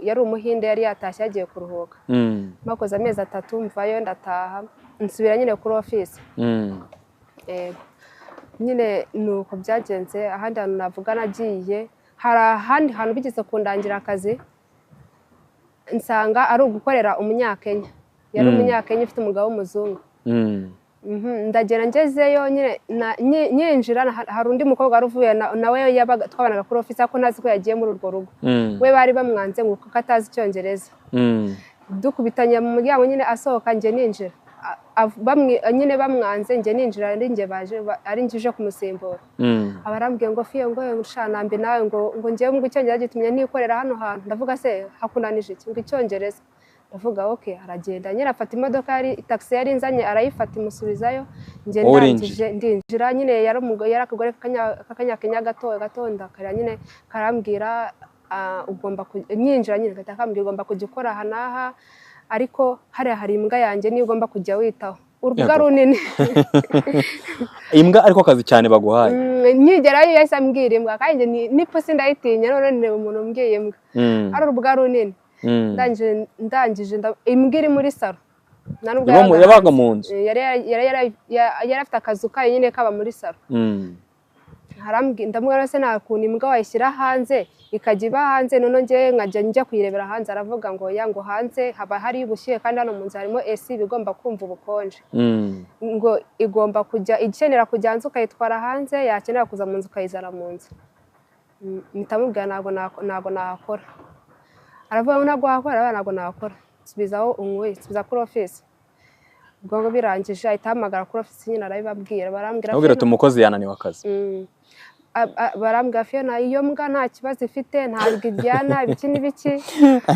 yari umuhinde, yari yatashye yagiye kuruhuka. Mpakoze amezi 3, mvayo ndataha, nsubira nyine kuri ofisi. Yego nyine ni uko byagenze. Ahandi hantu navuga nagiye, hari ahandi hantu bigeze kundangira akazi, nsanga ari ugukorera umunyakenya, yari umunyakenya ufite umugabo w'umuzungu. Ndagera ngezeyo nyine nyinjira hari undi mukobwa wari uvuye nawe yabaga twabanaga kuri ofisi, ariko ntazi ko yagiye muri urwo rugo. We bari bamwanze ngo kuko atazi icyongereza. Dukubitanye mu muryango nyine asohoka, njye ninjira. Nyine bamwanze, njye ninjira, ari njye baje ari njye uje kumusimbura. Abarambwiye ngo fiye, ngo nshanambi nawe, ngo njyewe ngo icyongereza gitumye nikorera hano hantu. Ndavuga se hakunanije iki? Ngo icyongereza. Ndavuga okay. Aragenda nyine afata imodoka, yari taxi yari nzanye, arayifata imusubizayo. Njye Wowe ndangije ndinjira nyine, yari umugore, yari akagore k'akanyakenya gato gato, ndakarira nyine, karambwira ugomba nyinjira nyine gahita kambwira ugomba kujya ukora aha n'aha, ariko hariya hari imbwa yanjye niyo ugomba kujya witaho, urubuga runini. Imbwa ariko akazi cyane baguhaye? Nkigerayo yahise ambwira imbwa, kandi njye n'ipusi ndayitinya, none ndeba umuntu umbwiye imbwa. Ari urubuga runini. Ndangije imbwa iri muri salo. Nta nubwo yabaga Yabaga hanze. mu nzu? Yari afite akazu kayo nyine kaba muri salo. Ndamubwira se nta kuntu imbwa wayishyira hanze ikajya iba hanze, noneho njyewe nkajya njya kuyirebera hanze? Aravuga ngo ya, ngo hanze haba hari ubushyuhe, kandi hano mu nzu harimo AC, iba igomba kumva ubukonje. Ngo igomba kujya ikenera kujya hanze ukayitwara hanze, yakenera kuza mu nzu ukayizana mu nzu. Mpita mubwira ntabwo nahakora. Aravuga ngo ntabwo wahakora? Aravuga ntabwo nahakora, nsubiza aho unkuye, nsubiza kuri ofisi. Ubwo ngo birangije ahita ahamagara kuri ofisi nyine, arabibabwira, barambwira Nabwira ati umukozi yananiwe akazi. Barambwira Fiona iyo mbwa nta kibazo ifite, ntabwo iryana, ibiki n'ibiki,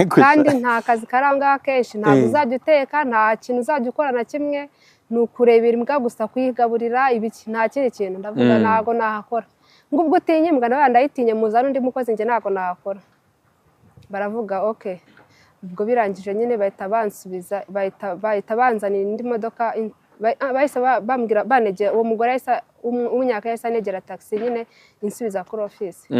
kandi nta kazi kari aho ngaho kenshi, ntabwo uzajya uteka, nta kintu uzajya ukora na kimwe, ni ukurebera imbwa gusa, kuyigaburira, ibiki, nta kindi kintu. Ndavuga ntabwo nahakora. Ngo ubwo utinya imbwa? Nawe ndayitinye, muzane undi mukozi, njye ntabwo nahakora. Baravuga okay. Ubwo birangije nyine bahita bansubiza, bahita banzanira indi modoka, bahise bambwira banegera uwo mugore yahise w'umunyaka yahise anegera taxi nyine insubiza kuri ofisi.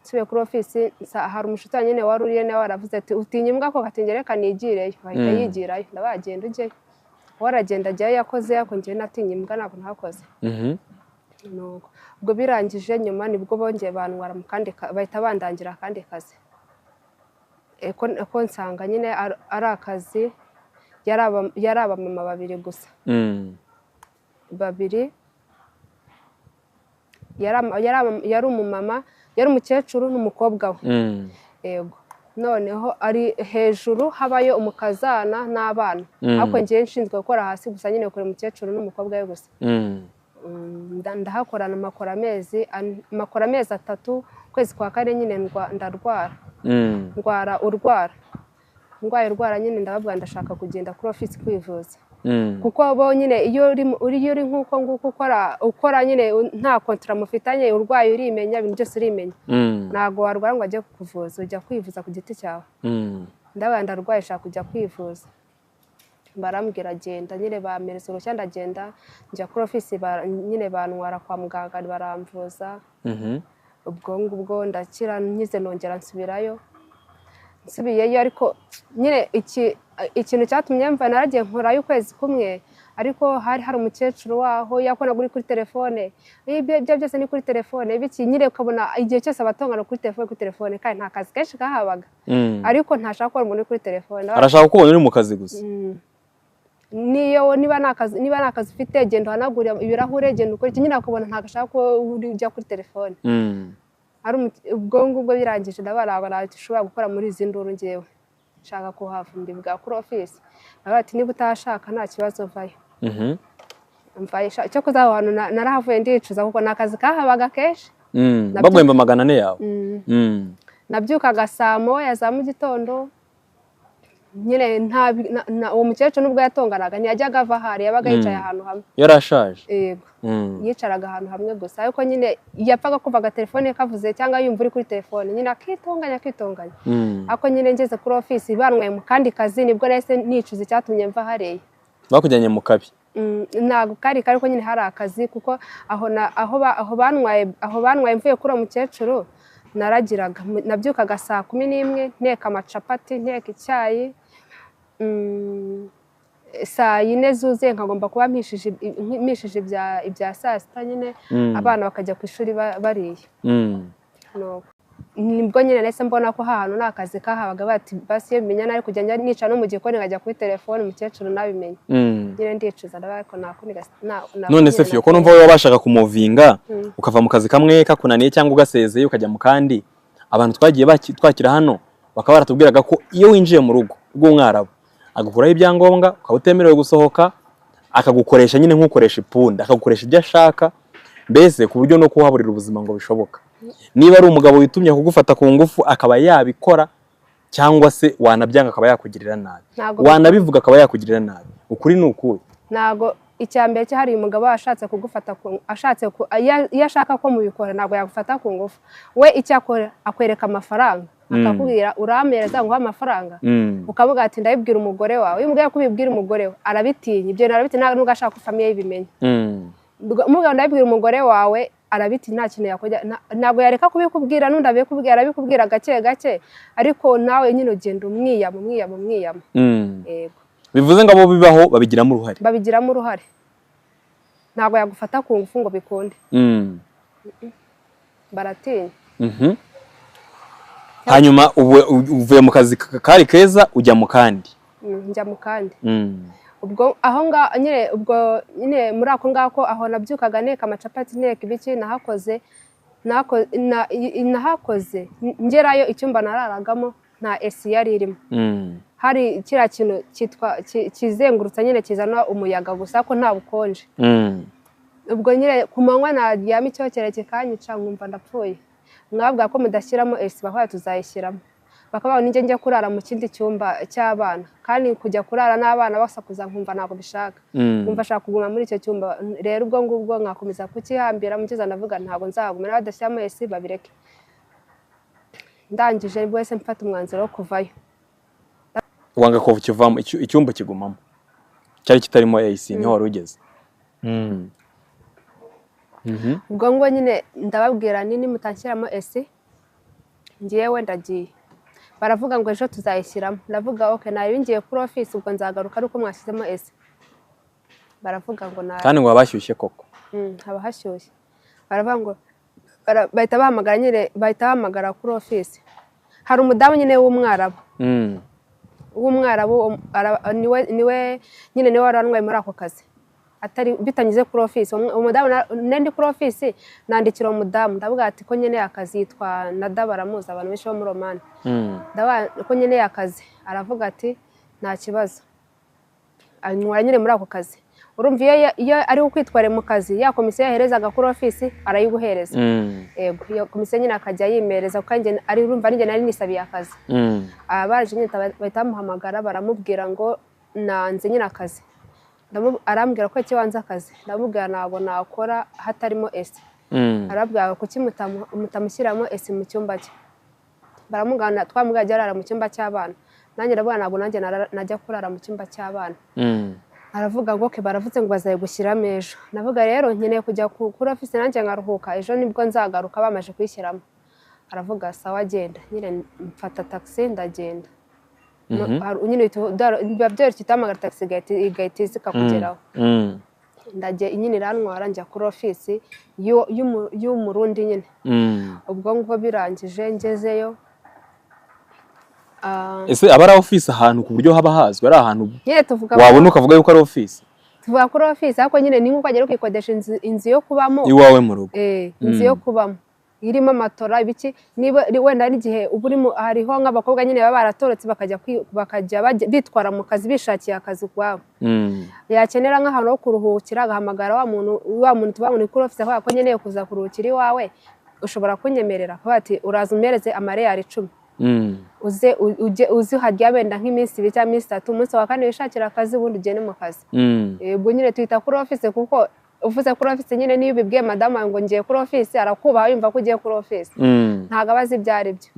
Nsubiye kuri ofisi hari umushuti wanjye nyine wari uriyo, nawe aravuze ati utinya imbwa ko ati reka nigireyo. Bahita yigirayo, ndabagenda ujyeyo, we aragenda ajyayo, yakoze, ariko njyewe natinye imbwa ntabwo ntakoze. Nuko ubwo birangije nyuma nibwo bongeye bantwara mu kandi bahita bandangira akandi kazi. Ko nsanga nyine ari akazi yari abamama babiri gusa. Babiri, yari umumama, yari umukecuru n'umukobwa we. Yego, noneho ari hejuru habayo umukazana n'abana, ariko njyewe nshinzwe gukora hasi gusa nyine, kure umukecuru n'umukobwa we gusa. Ndahakorana makora amezi 3, ukwezi kwa kane nyine ndarwara. Ndwara urwara, ndwaye urwara nyine, ndababwira ndashaka kugenda kuri ofisi kwivuza. Kuko bo nyine iyo uri nk'uko nguko ukora nyine nta contrat mufitanye, urwaye urimenya, ibintu byose urimenya. Ntabwo warwara ngo ajye kukuvuza, ujya kwivuza ku giti cyawe. Ndabona ndarwaye, nshaka kujya kwivuza. Barambwira agenda nyine, bampereza uruhushya, ndagenda njya kuri ofisi, nyine bantwara kwa muganga baramvuza. Ubwo ngubwo ndakira, nkize nongera nsubirayo. Nsubiyeyo ariko nyine ikintu cyatumye mva, naragiye nkorayo ukwezi kumwe. Ariko hari umukecuru waho yakonaga uri kuri telefone, ibyo byose ni kuri telefone biki nyine, ukabona igihe cyose abatongana kuri telefone kandi nta kazi kenshi kahabaga. Ariko ntashaka kubona umuntu uri kuri telefone, arashaka kubona uri mu kazi gusa. Niyo niba nta kazi ufite genda uhanagure ibirahure, genda ukore iki, nyine akabona ntabwo ashaka ko ujya kuri telefone. Ari ubwo ngubwo birangije ndabaraba ushobora gukora muri izi nduru, ngewe nshaka kuhava mbibwa kuri office. Ati niba utashaka nta kibazo vayo. Cyo kuza aho hantu narahavuye ndicuza kuko ni akazi kahabaga kenshi. Baguhemba 400 yawe. Nabyukaga saa moya za mu gitondo nyine, uwo mukecuru nubwo yatonganaga ntiyajyaga ava ahari, yabaga yicaye ahantu hamwe. Yarashaje. Yego, yicaraga ahantu hamwe gusa, ariko nyine yapfaga kumva agatelefone kavuze cyangwa yumva uri kuri telefone nyine akitonganya. Ariko nyine ngeze kuri office banwaye mu kandi kazi, nibwo nahise nicuza icyatumye mva hariya. Bakujyanye mu kabi? Ntabwo kari ariko nyine hari akazi, kuko aho banwaye mvuye kuri uwo mukecuru naragiraga, nabyukaga saa 11 nteka amacapati, nteka icyayi, saa 4 zuzuye nkagomba kuba mpishije ibya saa sita nyine, abana bakajya ku ishuri bariye. Nibwo nyine nahise mbona ko hantu nta kazi kahabaga, bati basi iyo menya nari kujya nica no mu gikoni nkajya kuri telefone umukecuru nabimenye. Nyine ndicuza ariko none se Fiyo, ko numva wowe wabashaga kumuvinga ukava mu kazi kamwe kakunaniye cyangwa ugasezeye ukajya mu kandi, abantu twagiye twakira hano bakaba baratubwiraga ko iyo winjiye mu rugo rw'umwarabu agukuraho ibyangombwa, ukaba utemerewe gusohoka, akagukoresha nyine nk'ukoresha ipunda, akagukoresha ibyo ashaka, mbese ku buryo no kuhaburira ubuzima ngo bishoboka. Niba ari umugabo witumye kugufata ku ngufu akaba yabikora, cyangwa se wanabyanga akaba yakugirira nabi, wanabivuga akaba yakugirira nabi. Ukuri ni ukuri. Ntago icya mbere cyo hari umugabo ashatse kugufata, ashatse iyo ashaka ko mubikora ntago yagufata ku ngufu. We icyo akora akwereka amafaranga, akakubwira uramereza ngo amafaranga, ukavuga ati ndabibwira umugore wawe. Iyo umubwiye ko ubibwira umugore we arabitinya, ibyo arabitinya nubwo ashaka ko famiye ibimenye. Umugabo ndabibwira umugore wawe arabiti, nta kintu yakojya, ntabwo yareka kubikubwira, n'undi abikubwira arabikubwira gake gake, ariko nawe nyine ugenda umwiyama. Yego, bivuze ngo abo bibaho babigiramo uruhare, babigiramo uruhare. Ntabwo yagufata ku ngufu ngo bikunde. Baratinya. Hanyuma uvuye mu kazi kari keza ujya mu kandi. Njya mu kandi. Ubwo aho ngaho nyine, ubwo nyine muri ako ngako aho nabyukaga nteka amacapati, nteka ibiki, nahakoze ngerayo icyumba nararagamo nta esi yari irimo. Hari kiriya kintu cyitwa kizengurutsa nyine kizana umuyaga gusa ko nta bukonje. Ubwo nyine ku manywa naryama icyokere kikanyica nkumva ndapfuye. Mwabwa ko mudashyiramo esi, bakaba tuzayishyiramo, bakaba ninjye njya kurara mu kindi cyumba cy'abana, kandi kujya kurara n'abana basakuza nkumva ntabwo bishaka, nkumva ashaka kuguma muri icyo cyumba. Rero ubwo ngubwo nkakomeza kukihambira, mukiza ndavuga ntabwo nzaguma, badashyiramo esi babireke. Ndangije bwese mfata umwanzuro wo kuvayo. Wanga ko kivamo, icyumba kigumamo cyari kitarimo AC, niho wari ugeze. Ubwo ngo nyine ndababwira nini mutanshyiramo AC ngiyewe ndagiye. Baravuga ngo ejo tuzayishyiramo, ndavuga okay nari ngiye kuri office ubwo nzagaruka ari uko mwashyizemo AC. Baravuga ngo na kandi ngo abashyushye koko. Haba hashyushye. Baravuga ngo bahita bahamagara nyine, bahita bahamagara kuri office. Hari umudamu nyine w'umwarabu. W'umwarabu niwe nyine niwe waranwaye muri ako kazi. Atari bitanyuze kuri office. Umudamu ndi kuri office nandikira umudamu ndavuga ati ko nyene akazi yitwa Nada, baramuzi abantu benshi bo muri Oman. Ndavuga ko nyene akazi, aravuga ati nta kibazo. Anywa nyine muri ako kazi. Urumva iyo ari ukwitware mu kazi ya komisiyo yaherezaga kuri office arayiguhereza. Yego, iyo komisiyo nyine akajya yimereza kuko njye ari urumva ninjye nari nisabiye akazi. Abaje nyine bahita bamuhamagara baramubwira ngo nanze nyine akazi. Arambwira ko kibanza akazi, ndamubwira ntabwo nakora hatarimo esi. Arabwira kuki mutamushyiramo esi mu cyumba cye. Baramugana twamubwira ajya arara mu cyumba cy'abana, nanjye ndavuga ntabwo nanjye najya kurara mu cyumba cy'abana. Aravuga ngo ke baravuze ngo bazayigushyiramo ejo. Ndavuga rero nkeneye kujya kuri office nanjye nkaruhuka, ejo nibwo nzagaruka bamaje kuyishyiramo. Aravuga sawa agenda. Nyine mfata taxi ndagenda. Nyine biba byoroshye utahamagara taxi igahita iza ikakugeraho. Ndagiye nyine irantwara njya kuri ofisi y'Umurundi nyine. Ubwo ngubwo birangije ngezeyo. Ese aba ari ofisi ahantu ku buryo haba hazwi, ari ahantu nyine tuvuga wabona ukavuga yuko ari ofisi? Tuvuga kuri ofisi, ariko nyine ni nk'uko wagera ukikodesha inzu yo kubamo iwawe mu rugo. Inzu yo kubamo irimo amatora ibiki, niba wenda n'igihe uba urimo, hariho nk'abakobwa nyine baba baratorotse bakajya bitwara mu kazi, bishakiye akazi ukwabo. Yakenera nk'ahantu ho kuruhukira agahamagara wa muntu tuba ngo ni kuri ofisi, aho ko nkeneye kuza kuruhukira iwawe, ushobora kunyemerera? Akavuga ati uraza umpereze amareyari 10, uze uze uharya wenda nk'iminsi 2 cyangwa iminsi 3, umunsi wa 4 wishakira akazi, ubundi ugende mu kazi. Ubwo nyine tuhita kuri ofisi, kuko uvuze kuri ofisi nyine niyo ubibwiye madamu wawe ngo ngiye kuri ofisi, arakubaha yumva ko ugiye kuri ofisi, ntabwo aba azi ibyo ari byo.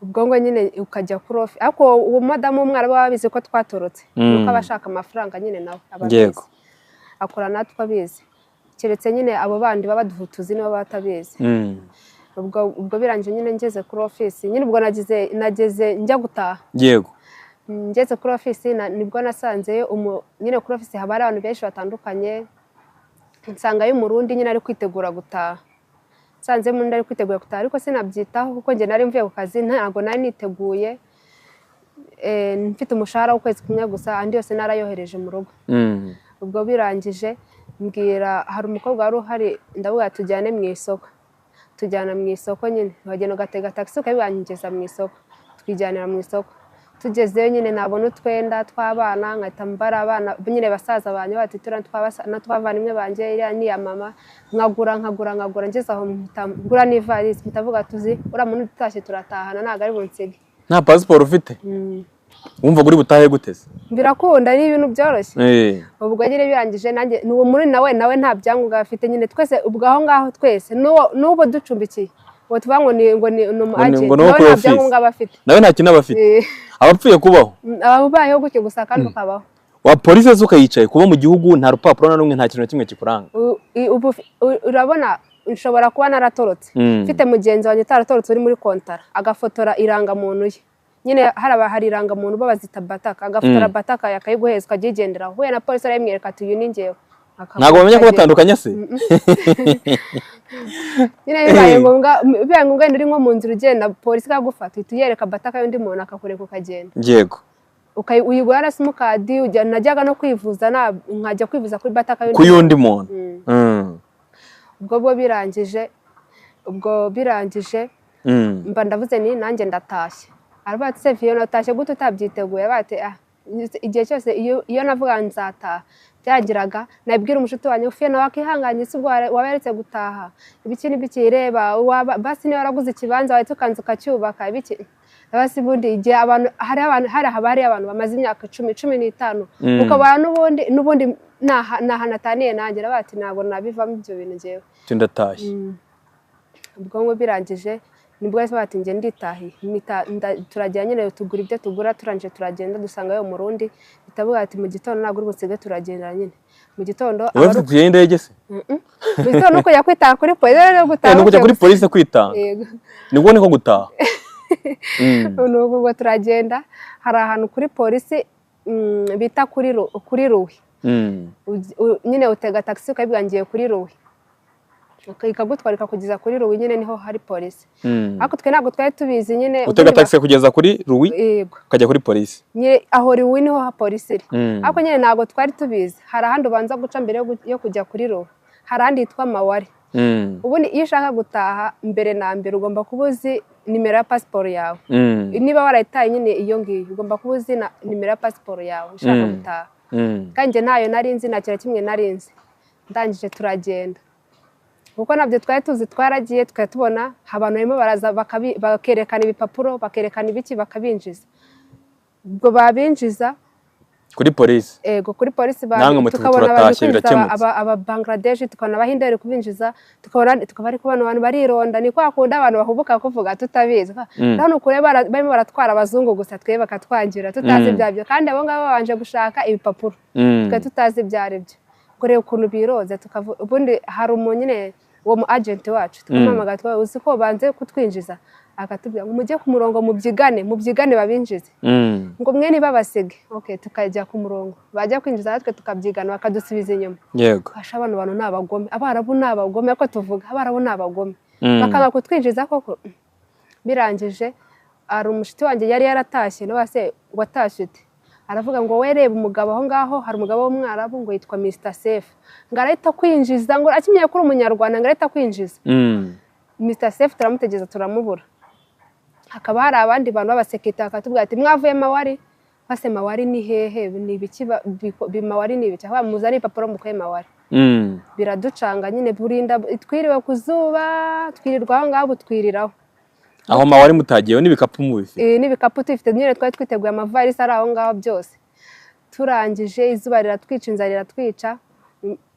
Ubwo ngo nyine ukajya kuri ofisi, ariko uwo madamu w'umwarabu aba abizi ko twatorotse, nuko aba ashaka amafaranga nyine nawe aba abizi, akora natwe abizi, keretse nyine abo bandi baba baduhutuzi nibo batabizi. Ubwo birangije nyine ngeze kuri ofisi nyine, ubwo nageze njya gutaha. Yego. Ngeze kuri ofisi nibwo nasanzeyo nyine kuri ofisi haba hari abantu benshi batandukanye, nsangayo Umurundi nyine ari kwitegura gutaha. Nsanze Umurundi ari kwitegura gutaha, ariko sinabyitaho kuko njye nari mvuye ku kazi, ntabwo nari niteguye. Mfite umushahara w'ukwezi kumwe gusa, andi yose narayohereje mu rugo. Ubwo birangije mbwira hari umukobwa wari uhari, ndavuga tujyane mu isoko. Tujyana mu isoko nyine, wagenda ugatega taxi ukabibangeza mu isoko, twijyanira mu isoko. Tugezeyo nyine nabona utwenda tw'abana, nkahita mbara abana nyine basaza banjye bati twavandimwe banjye, iriya ni iya mama, nkagura ngeze aho mpita ngura n'ivarisi, mpita mvuga tuzi uriya muntu utashye turatahana, ntabwo ari bunsige. Nta pasiporo ufite? Wumva uri butahe gute se? Birakunda, ni ibintu byoroshye. Ubwo nyine birangije nanjye n'uwo muri nawe nta byangombwa afite nyine, twese ubwo aho ngaho twese n'ubu ducumbikiye uwo tuvuga ngo ni umu agent, nawe nta byangombwa aba afite, nawe nta kintu aba afite, abapfuye kubaho, ababayeho gutyo gusa kandi ukabaho. Wa polisi se ukayicaye kuba mu gihugu nta rupapuro na rumwe, nta kintu na kimwe kikuranga. Urabona nshobora kuba naratorotse, mfite mugenzi wanjye utaratorotse uri muri kontara, agafotora irangamuntu ye nyine, hari irangamuntu babazita bataka, agafotora bataka yakayiguheza ukagigendera, uhuye na polisi arayimwereka ati uyu ni njyewe. Ntabwo bamenya ko batandukanye se? Nyine bibaye ngombwa uri nko mu nzira ugenda polisi ikagufata, uhita uyereka bataka y'undi muntu akakureka ukagenda. Yego. Uyigura na simukadi, najyaga no kwivuza, nkajya kwivuza kuri bataka y'undi muntu. Ubwo birangije mba ndavuze ni nanjye ndatashye. Aravuga ati se Fiona utashye gute utabyiteguye? Bati igihe cyose iyo navuga nzataha byagiraga nabwira umushuti wanjye Fiona wakihanganye se ubwo waberetse gutaha ibiki n'ibiki, reba basi niba waraguze ikibanza wahita ukanza ukacyubaka ibiki basi. Ubundi igihe abantu hari abantu bamaze imyaka 10, 15 ukabara n'ubundi nahantu ataniye nanjye, bati ntabwo nabivamo ibyo bintu njyewe ndatashye. Ubwo ngo birangije nibwo yahise bati njye nditahiye, turajya nyine tugura ibyo tugura, turangije turagenda dusanga yo Murundi, bitavuga ati mu gitondo ntabwo uri busige, turagenda nyine mu gitondo. Aba ufite indege se? Mu gitondo nuko kujya kwitanga kuri polisi, no gutaha no kujya kuri polisi kwitanga, nibwo niko gutaha. Nuko ubwo turagenda, hari ahantu kuri polisi bita kuri Ruwi, nyine utega taxi ukabibwira ngiye kuri Ruwi, ikagutwara ikakugeza kuri Ruwi, nyine niho hari polisi. Ariko twe ntabwo twari tubizi nyine. Utega taxi kugeza kuri Ruwi, ukajya kuri polisi nyine, aho Ruwi niho ha polisi iri. Ariko nyine ntabwo twari tubizi, hari ahandi ubanza guca mbere yo kujya kuri Ruwi, hari ahandi hitwa Mawari. Ubundi iyo ushaka gutaha mbere na mbere ugomba kuba uzi nimero ya pasiporo yawe. Niba warayitaye nyine iyo ngiyo ugomba kuba uzi nimero ya pasiporo yawe ushaka gutaha. Kandi njye ntayo nari nzi, nta kintu kimwe nari nzi. Ndangije turagenda, kuko nabyo twari tuzi, twaragiye tukaba tubona abantu barimo baraza bakerekana ibipapuro, bakerekana ibiki, bakabinjiza. Ubwo babinjiza kuri polisi, ego kuri polisi, tukabona aba Bangladesh, tukabona abahinde bari kubinjiza, tukabona tukaba ari kubona abantu barironda. Ni kwa kundi abantu bahubuka kuvuga tutabizi. Hano kure barimo baratwara abazungu gusa, twe bakatwangira tutazi ibyabyo, kandi abo ngabo babanje gushaka ibipapuro, twe tutazi ibyo ari byo. Kureba ukuntu biroza, ubundi hari umuntu nyine uwo mu agent wacu tukamamagara, uzi ko banze kutwinjiza, Akatubwira ngo mujye ku murongo mubyigane, mubyigane babinjize. Ngo mwe ntibabasige. Okay, tukajya ku murongo. Bajya kwinjiza natwe tukabyigana bakadusubiza inyuma. Yego. Asha bano bantu ni abagome. Abarabu ni abagome, ko tuvuga abarabu ni abagome. Bakanga kutwinjiza koko. Birangije ari umushiti wanjye yari yaratashye, no base watashye ute? Aravuga ngo we reba umugabo aho ngaho, hari umugabo w'umwarabu ngo yitwa Mr Safe. Ngo arahita kwinjiza, ngo akimenya ko uri umunyarwanda ngo arahita kwinjiza. Mr Safe turamutegeza turamubura. Hakaba hari abandi bantu b'abasekirite bakatubwira ati mwavuye Mawari, base Mawari ni hehe, ni ibiki Mawari ni ibiki, aho muzana ibipapuro mukuye Mawari. Biraducanga nyine, burinda twiriwe ku zuba, twirirwa aho ngaho butwiriraho. Aho Mawari mutagiyeho n'ibikapu mubifite? N'ibikapu tubifite nyine, twari twiteguye amavarisi ari aho ngaho byose. Turangije izuba riratwica, inzara iratwica.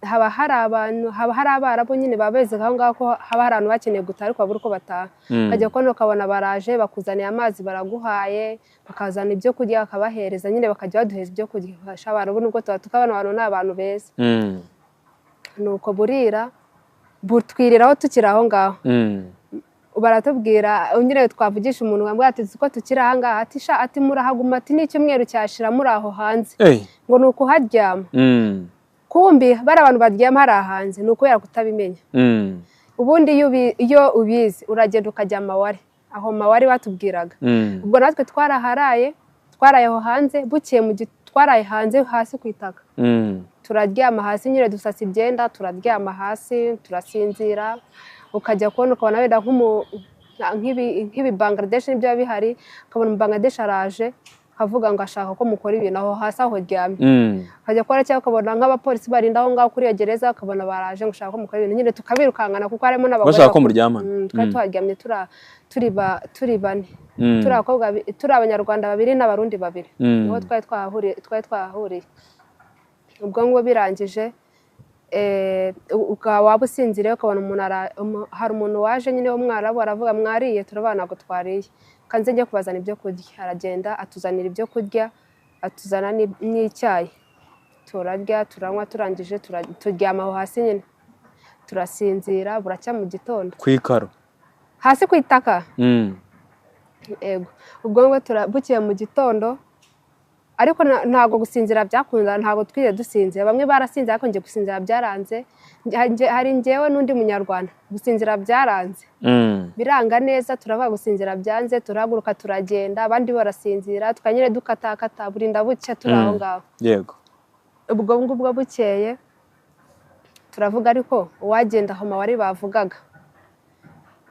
Haba hari abantu, haba hari abarabu nyine babeze aho ngaho ko haba hari abantu bakeneye gutaha ariko babura uko bataha. Ukajya kubona ukabona baraje bakuzaniye amazi baraguhaye, bakazana ibyo kurya bakabahereza nyine, bakajya baduheza ibyo kurya. Abarabu nubwo tuba tukabona abantu ni abantu beza. Nuko burira butwiriraho tukiri aho ngaho. Baratubwira nyine twavugisha umuntu wambwira ati ko tukiri aha ngaha, ati sha, ati murahaguma, ati n'icyumweru cyashira muri aho hanze. Ngo ni ukuharyama. Kumbi bari abantu baryama hari hanze ni ukubera kutabimenya. Ubundi iyo ubizi uragenda ukajya Mawari, aho Mawari batubwiraga. Ubwo natwe twaraharaye, twaraye aho hanze, bukeye mu twaraye hanze hasi ku itaka. Turaryama hasi nyine, dusasa ibyenda, turaryama hasi, turasinzira. Ukajya kubona ukabona wenda nk'ibi Bangladesh nibyo bihari, ukabona mu Bangladesh araje akavuga ngo ashaka ko mukora ibintu aho hasi aho ryamye. Ukajya kubona cyangwa ukabona nk'abapolisi barinda aho ngaho kuri iyo gereza, ukabona baraje ngo ushaka ko mukora ibintu nyine, tukabirukankana kuko harimo n'abagore bashaka ko muryamana. Twari tuharyamye turi bane. Turi abakobwa, turi abanyarwanda babiri n'abarundi babiri. Niho twari twahuriye. Ubwo ngo birangije waba usinziriye ukabona umuntu hari umuntu waje nyine w'umwarabu aravuga mwariye, turabana ntabwo twariye, kanze njye kubazana ibyo kurya. Aragenda atuzanira ibyo kurya, atuzana n'icyayi, turarya turanywa, turangije turyama aho hasi nyine turasinzira. Buracya mu gitondo ku ikaro hasi ku itaka. Ego. Ubwo ngo bukiye mu gitondo, ariko ntabwo gusinzira byakunda, ntabwo twigeze dusinzira. Bamwe barasinzira ariko njye gusinzira byaranze. Hari njyewe n'undi munyarwanda gusinzira byaranze. Biranga neza, turavuga gusinzira byanze, turahaguruka turagenda, abandi barasinzira, tukanyere dukatakata burinda bucya turi aho ngaho. Yego. Ubwo ngubwo bukeye turavuga ariko uwagenda aho Mawari bavugaga.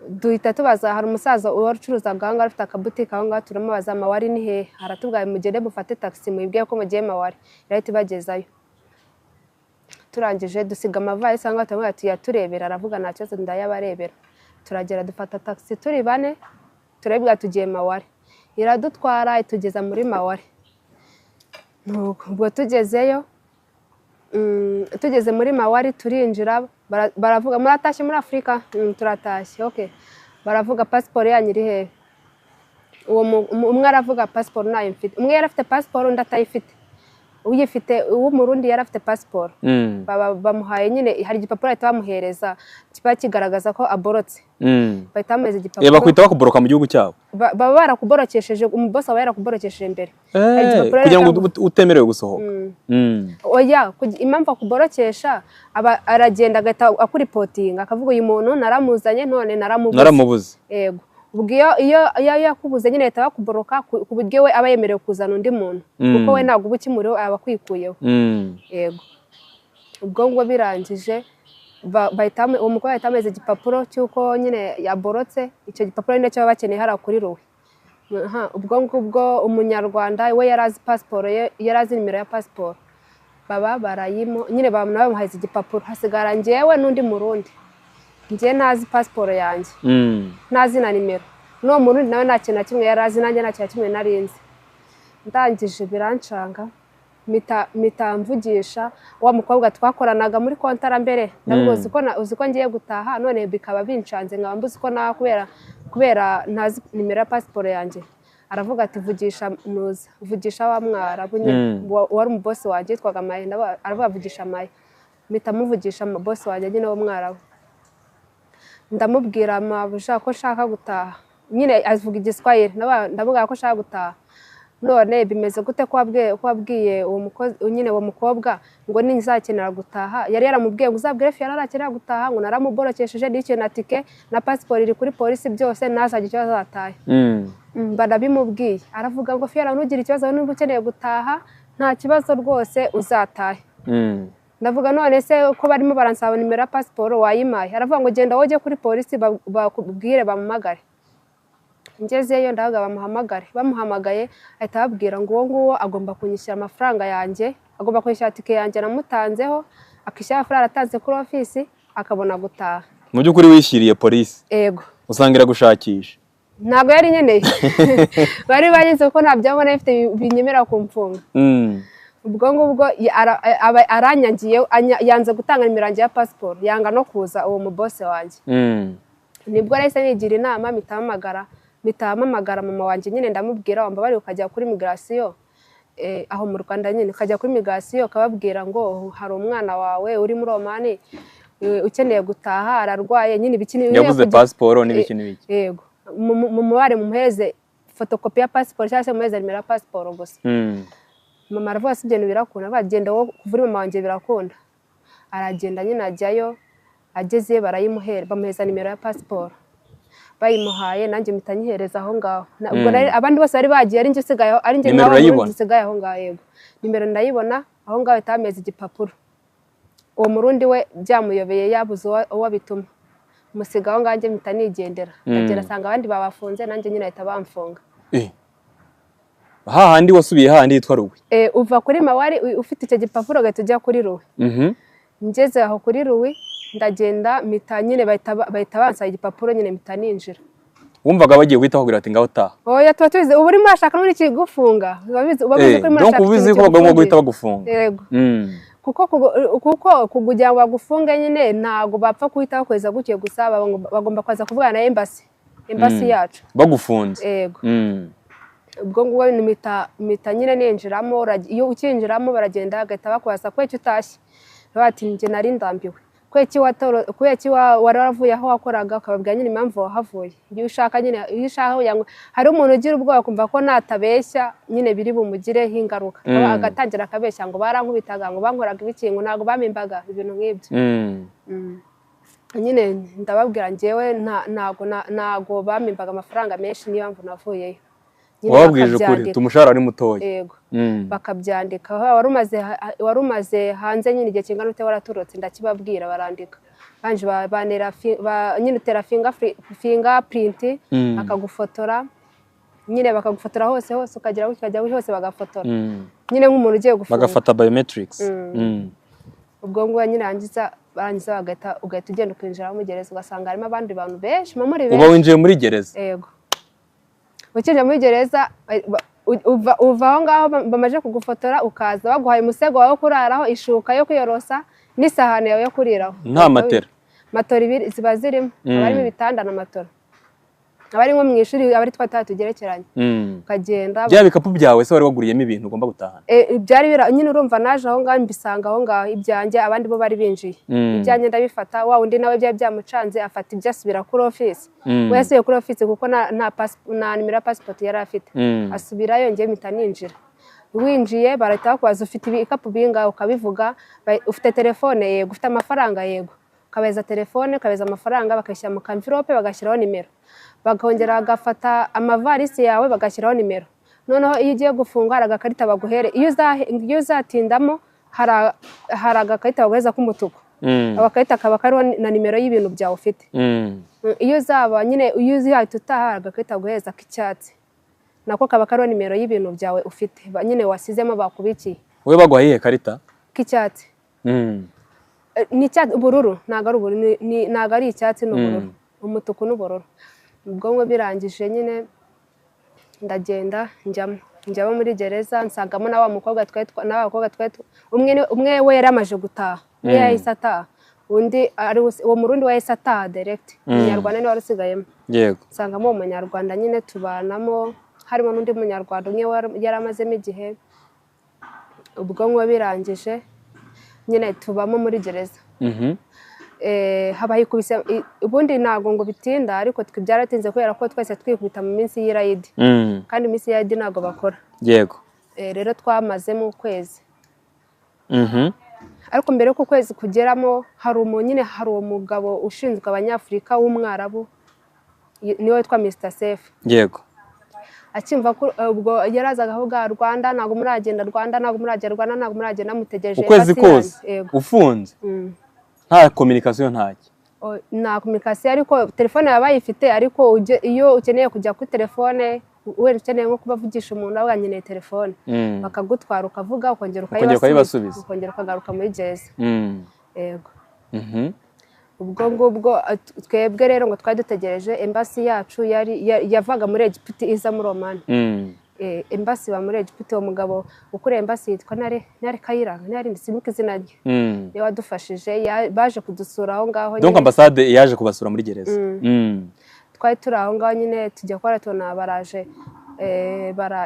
Duhita tubaza, hari umusaza ucuruzaga aho ngaho afite akabutike aho ngaho, turamubaza Mawari ni hehe? Aratubwira mugende mufate taxi mwibwiye ko mugiye Mawari, irahita ibagezayo. Turangije dusiga amavarisi aho ngaho, turamubwira ati yaturebera, aravuga nta kibazo ndayabarebera. Turagera dufata taxi turi bane, turabwira tugiye Mawari, iradutwara itugeza muri Mawari. Ubwo tugezeyo, tugeze muri Mawari turinjira, baravuga muratashye muri Afurika? Turatashye. Okay. Baravuga pasiporo yanyu iri hehe? Uwo umwe aravuga pasiporo nayo mfite. Umwe yari afite pasiporo undi atayifite. Uyifite uw'umurundi yari afite pasiporo. Bamuhaye nyine, hari igipapuro bahita bamuhereza kiba kigaragaza ko aborotse. Bahita bamuhereza igipapuro. Bakwita bakuboroka mu gihugu cyabo. Baba barakuborokesheje, umubosi aba yarakuborokesheje mbere. Kugira ngo utemerewe gusohoka. Oya, impamvu akuborokesha aba aragenda agahita akuripotinga akavuga uyu muntu naramuzanye none naramubuze. Naramubuze. Yego. Ubwo iyo yakubuze nyine ahita bakuboroka ku buryo we aba yemerewe kuzana undi muntu. Kuko we ntabwo uba ukimuriho aba akwikuyeho. Yego. Ubwo ngo birangije uwo mukobwa ahita ameza igipapuro cy'uko nyine yaborotse, icyo gipapuro ni cyo baba bakeneye hariya kuri Ruwe. Ubwo ngubwo umunyarwanda we yari azi pasiporo ye, yari azi nimero ya pasiporo. Baba barayimo nyine bamuhaye igipapuro, hasigara njyewe n'undi murundi. Njye ntazi pasiporo yanjye, ntazi na nimero. N'uwo murundi nawe nta kintu na kimwe yari azi, nanjye nta kintu na kimwe nari nzi. Ndangije birancanga, mpita mvugisha wa mukobwa twakoranaga muri kontara mbere. Ndavuga uzi ko ngiye gutaha none bikaba bincanze, nkaba mbuze uko naha kubera ntazi nimero ya pasiporo yanjye. Aravuga ati vugisha nuza, vugisha wa mwarabu nyine wari umubosi wanjye yitwaga Maye, aravuga vugisha Maye. Mpita muvugisha bosi wanjye nyine wo mwarabu. Ndamubwira mabuja ko nshaka gutaha. Nyine avuga igiswahili, ndavuga ko nshaka gutaha. None bimeze gute ko wabwiye uwo mukozi nyine uwo mukobwa ngo ninzakenera gutaha? Yari yaramubwiye ngo uzabwire Fiona arakenera gutaha, ngo naramuborokesheje n'icyo na tike na pasiporo iri kuri polisi byose, ntazagire ikibazo azatahe. Mba ndabimubwiye, aravuga ngo Fiona ntugire ikibazo, niba ukeneye gutaha nta kibazo rwose uzatahe. Ndavuga none se ko barimo baransaba nimero ya pasiporo wayimaye? Aravuga ngo genda woge kuri polisi bakubwire bamuhamagare. Ngezeyo ndavuga bamuhamagare, bamuhamagaye ahita ababwira ngo uwo nguwo agomba kunyishyura amafaranga yanjye, agomba kunyishyura tike yanjye namutanzeho, akishyura amafaranga atanze kuri ofisi akabona gutaha. Mu by'ukuri wishyiriye polisi? Yego. Usanga iragushakisha? Ntabwo yari nkeneye, bari banyuze kuko nta byangombwa bifite binyemera kumfunga. Ubwo ngubwo aranyangiye, yanze gutanga nimero yanjye ya pasiporo, yanga no kuza uwo mubose wanjye. Nibwo nahise nigira inama, mpita mpamagara mama wanjye nyine, ndamubwira wambabariye ukajya kuri migration aho mu Rwanda nyine, ukajya kuri migration ukababwira ngo hari umwana wawe uri muri Omani ukeneye gutaha, ararwaye nyine ibiki n'ibiki. Yabuze pasiporo n'ibiki n'ibiki. Yego, mumubare mumuhereze fotokopi ya pasiporo cyangwa se mumuhereze nimero ya pasiporo gusa. Mama aravuga si ibyo birakunda, bagenda wowe kuva uri mama wanjye birakunda. Aragenda nyine ajyayo, agezeyo barayimuhera, bamuhereza nimero ya pasiporo. Bayimuhaye nanjye mpita nyihereza aho ngaho. Ubwo abandi bose bari bagiye ari njye usigaye aho, ari njye Nimero nawe urayibona? usigaye aho ngaho. Yego, nimero ndayibona aho ngaho, bahita bameza igipapuro. Uwo murundi we byamuyobeye, yabuze uwo abituma, musiga aho ngaho, njye mpita nigendera. Ndagera asanga abandi babafunze, nanjye nyine bahita bamfunga. Hahandi wasubiye, hahandi hitwa Ruwi? Uva kuri Mawari ufite icyo gipapuro ugahita ujya kuri Ruwi. Ngeze aho kuri Ruwi ndagenda mpita nyine bahita bansaba igipapuro nyine, mpita ninjira. Wumvaga bagiye guhita bakubwira bati ngaho taha? Oya, tuba tubizi, uba urimo urashaka n'ubundi ikigufunga, uba ubizi ko urimo Donc urashaka ubizi ikintu ko bagomba guhita kigufungira. bagufunga. Yego. Kuko kugira ngo bagufunge nyine ntabwo bapfa guhita bakweza gutyo gusa, bagomba kuza kuvugana na embassy yacu. Bagufunze? Yego. Ubwo ngubwo mpita nyine ninjiramo, iyo ukinjiramo baragenda bagahita bakubaza kubera iki utashye, bati njye nari ndambiwe, kubera iki wari waravuye aho wakoraga, ukababwira nyine impamvu wahavuye. Iyo ushaka nyine, iyo ushaka kugira ngo hari umuntu ugira ubwoba kumva ko natabeshya nyine biri bumugireho ingaruka, agatangira akabeshya ngo barankubitaga, ngo bankoraga ibiki, ngo ntabwo bampembaga, ibintu nk'ibyo. Nyine ndababwira njyewe ntabwo bampembaga amafaranga menshi, niyo mpamvu navuyeyo. Nyine Wababwije ukuri? bakabyandika. Umushahara wari mutoya? Yego. Bakabyandika. Wari umaze hanze nyine igihe kingana ute waraturutse, ndakibabwira, barandika. Banje bantera nyine utera fingerprint, bakagufotora nyine, bakagufotora hose hose, ukagera gutya ukajya hose bagafotora, nyine nk'umuntu ugiye gufunga. Bagafata biometrics. Ubwo ngubwo nyine barangiza bagahita ugahita ugenda ukinjira muri gereza, ugasanga harimo abandi bantu benshi muri Uba benshi. winjiye muri gereza? Yego, ukinjira muri gereza uva aho ngaho bamaze kugufotora, ukaza baguhaye umusego wawe wo kuraraho, ishuka yo kwiyorosa n'isahani yawe yo kuriraho. Nta matera? Matora ibiri ziba zirimo, haba harimo ibitanda na matora, aba ari nko mu ishuri, aba ari twa tatu tugerekeranye. Ukagenda. Bya bikapu byawe se wari waguriyemo ibintu ugomba gutahana? Byari nyine urumva naje aho ngaho mbisanga aho ngaho ibyanjye, abandi bo bari binjiye. Ibyanjye ndabifata, wa undi nawe byari byamucanze afata ibyo asubira kuri ofisi. We yasubiye kuri ofisi kuko nta nimero ya pasipoti yari afite. Asubirayo, njye mpita ninjira. Winjiye barahita bakubaza ufite ibikapu bingahe, ukabivuga, ufite telefone? Yego. Ufite amafaranga? Yego. Ukabeza telefone, ukabeza amafaranga, bakayishyira mu kamvirope, bagashyiraho nimero, bakongera bagafata amavarisi yawe bagashyiraho nimero. Noneho iyo ugiye gufunga hari agakarita baguhere, iyo uzatindamo hari agakarita baguheza k'umutuku. Ako gakarita kaba kariho na nimero y'ibintu byawe ufite. Iyo uzaba nyine iyo uzahita utaha hari agakarita baguheza k'icyatsi, nako kaba kariho nimero y'ibintu byawe ufite, nyine wasizemo bakubikiye. Wowe baguhaye iyihe karita? K'icyatsi. Ni icyatsi, ubururu, ntabwo ari ubururu, ntabwo ari icyatsi, ni ubururu, umutuku n'ubururu. Ubwo ngubwo birangije nyine ndagenda njyamo muri gereza, nsangamo na wa mukobwa twari na wa bakobwa twari umwe we yari amaze gutaha, umwe yahise ataha, undi ari uwo murundi we yahise ataha direct, umunyarwanda niwe wari usigayemo. Nsangamo uwo munyarwanda nyine tubanamo, harimo n'undi munyarwanda umwe yari amazemo igihe. Ubwo ngubwo birangije nyine tubamo muri gereza. Haba hikubise ubundi ntabwo ngo bitinda, ariko twe byaratinze kubera ko twese twikubita mu minsi y'irayidi, kandi iminsi y'irayidi ntabwo bakora. Yego. Rero twamazemo ukwezi. Ariko mbere y'uko ukwezi kugeramo, hari umu nyine, hari umugabo ushinzwe abanyafurika w'umwarabu, niwe witwa Mr Safe. Yego. Akimva ko ubwo yarazaga avuga Rwanda ntabwo muragenda, Rwanda ntabwo muragenda, Rwanda ntabwo muragenda, mutegereje Ukwezi embassy kose yanyu. Yego. ufunze, nta communication, ntacyo? Nta communication, ariko telefone yaba bayifite, ariko iyo ukeneye kujya kuri telefone, wenda ukeneye nko kubavugisha umuntu, avuga nkeneye telefone, bakagutwara ukavuga, ukongera Ukongera ukayibasubiza, ukayibasubiza. ukongera ukagaruka muri gereza. Yego. Ubwo ngubwo twebwe rero ngo twari dutegereje embassy yacu yari yavaga muri Egiputi iza muri Oman. Embassy iba muri Egiputi. Uwo mugabo ukuriye embassy yitwa Ntare Kayiranga, Ntare, sinibuka izina rye, niwe wadufashije, baje kudusura aho ngaho Donc nyine. ambasade yaje kubasura muri gereza. Twari turi aho ngaho nyine, tujya kubona tubona baraje,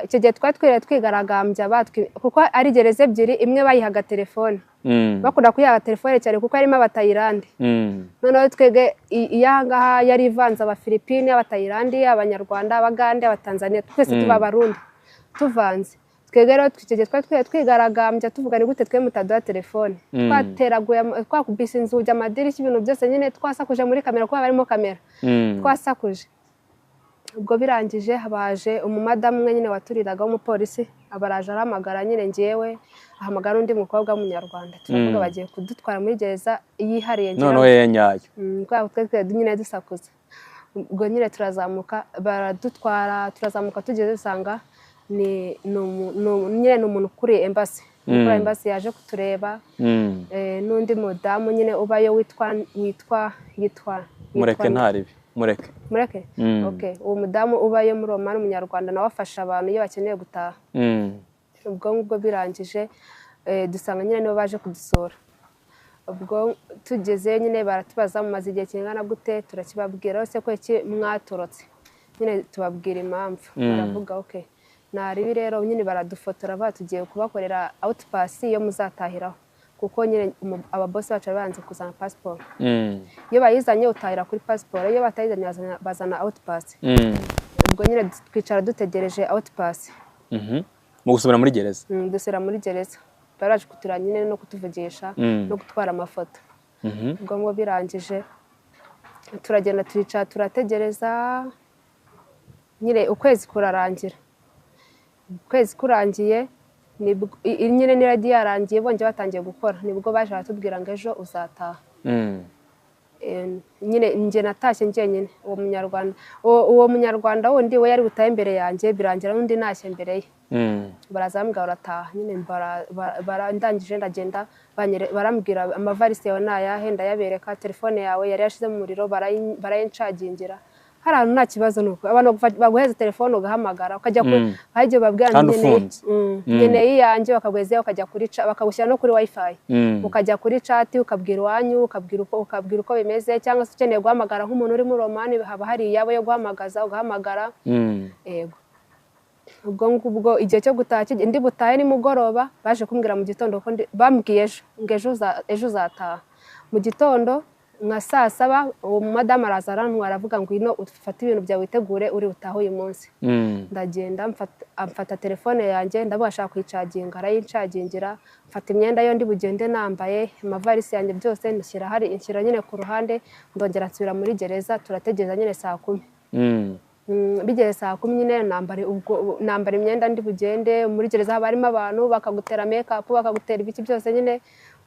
icyo gihe twari twiriwe twigaragambya kuko ari gereza ebyiri, imwe bayihaga telefone, bakunda kuyihaga telefone cyane kuko harimo abatayilandi. Noneho twebwe iy'aha ngaha yari ivanze abafilipini, abatayilandi, abanyarwanda, abagande, abatanzaniya, twese tuba abarundi tuvanze. Twebwe rero icyo gihe twari twiriwe twigaragambya tuvuga ni gute twe mutaduha telefone. Twateraguye twakubise inzugi, amadirishya, ibintu byose nyine, twasakuje muri kamera kuko haba harimo kamera. Twasakuje. Ubwo birangije habaje umumadamu umwe nyine waturiraga w'umupolisi, abaraje arahamagara nyine njyewe, ahamagara undi mukobwa w'umunyarwanda, turavuga bagiye kudutwara muri gereza yihariye ngira Noneho ya nyayo. Kubera ko twe nyine dusakuza. Ubwo nyine turazamuka, baradutwara, turazamuka, tugeze dusanga ni nyine ni umuntu ukuriye embassy, ukuriye embassy yaje kutureba, n'undi mudamu nyine ubayo witwa yitwa Mureke. yitwa Ntaribi, mureke. Mureke. Okay, uwo mudamu ubayo muri Oman, umunyarwanda, nawe afasha abantu iyo bakeneye gutaha. Ubwo ngubwo birangije, dusanga nyine nibo baje kudusura. Ubwo tugezeyo nyine baratubaza mumaze igihe kingana gute, turakibabwira ese ko iki mwatorotse, nyine tubabwira impamvu. Baravuga okay, naribi rero nyine baradufotora, batugiye kubakorera outpass iyo muzatahiraho, kuko nyine ababosi bacu bari banze kuzana pasiporo. Iyo bayizanye utahira kuri pasiporo, iyo batayizanye bazana outpass. Ubwo nyine twicara dutegereje outpass. Mu gusubira muri gereza. Dusubira muri gereza, bari baje kutureba nyine no kutuvugisha no gutwara amafoto. Ubwo ngo birangije turagenda, turicara, turategereza nyine, ukwezi kurarangira. Ukwezi kurangiye nyine n'iradiyo yarangiye, bongeye batangiye gukora, nibwo baje baratubwira ngo ejo uzataha. Nyine njye natashye njyenyine, uwo munyarwanda, uwo munyarwanda wundi we yari butahe imbere yanjye, birangira n'undi ntashye mbere ye. Baraza bambwira barataha nyine, ndangije ndagenda, barambwira amavarisi yawe ni ayahe, ndayabereka, telefone yawe yari yashize mu muriro, barayincagingira. Hari ahantu nta kibazo, ni uko abantu baguheza telefone ugahamagara ukajya ku hari igihe babwira Kandi nkeneye ufunze. Nkeneye iyanjye, bakaguhezayo ukajya kuri bakagushyira no kuri wifi, ukajya kuri chat, ukabwira iwanyu, ukabwira uko bimeze, cyangwa se ukeneye guhamagara nk'umuntu uri muri Oman, haba hari iyabo yo guhamagaza, ugahamagara. Yego. Ubwo ngubwo igihe cyo gutaha ndi butahe nimugoroba, baje kumbwira mu gitondo ko bambwiye ejo ngo ejo uzataha. Mu gitondo nka saa saba uwo madamu araza arantwara, aravuga ngo ngwino ufate ibintu byawe witegure uri butahe uyu munsi. Ndagenda, amfata telefone yanjye, ndavuga ashaka kuyicaginga, arayincagingira, mfata imyenda yo ndi bugende nambaye, amavarisi yanjye byose nshyira hari, nshyira nyine ku ruhande, ndongera nsubira muri gereza, turategereza nyine saa 10. Bigeze saa 10 nyine nambara, ubwo nambara imyenda ndi bugende. Muri gereza haba harimo abantu bakagutera make up, bakagutera ibiki byose nyine,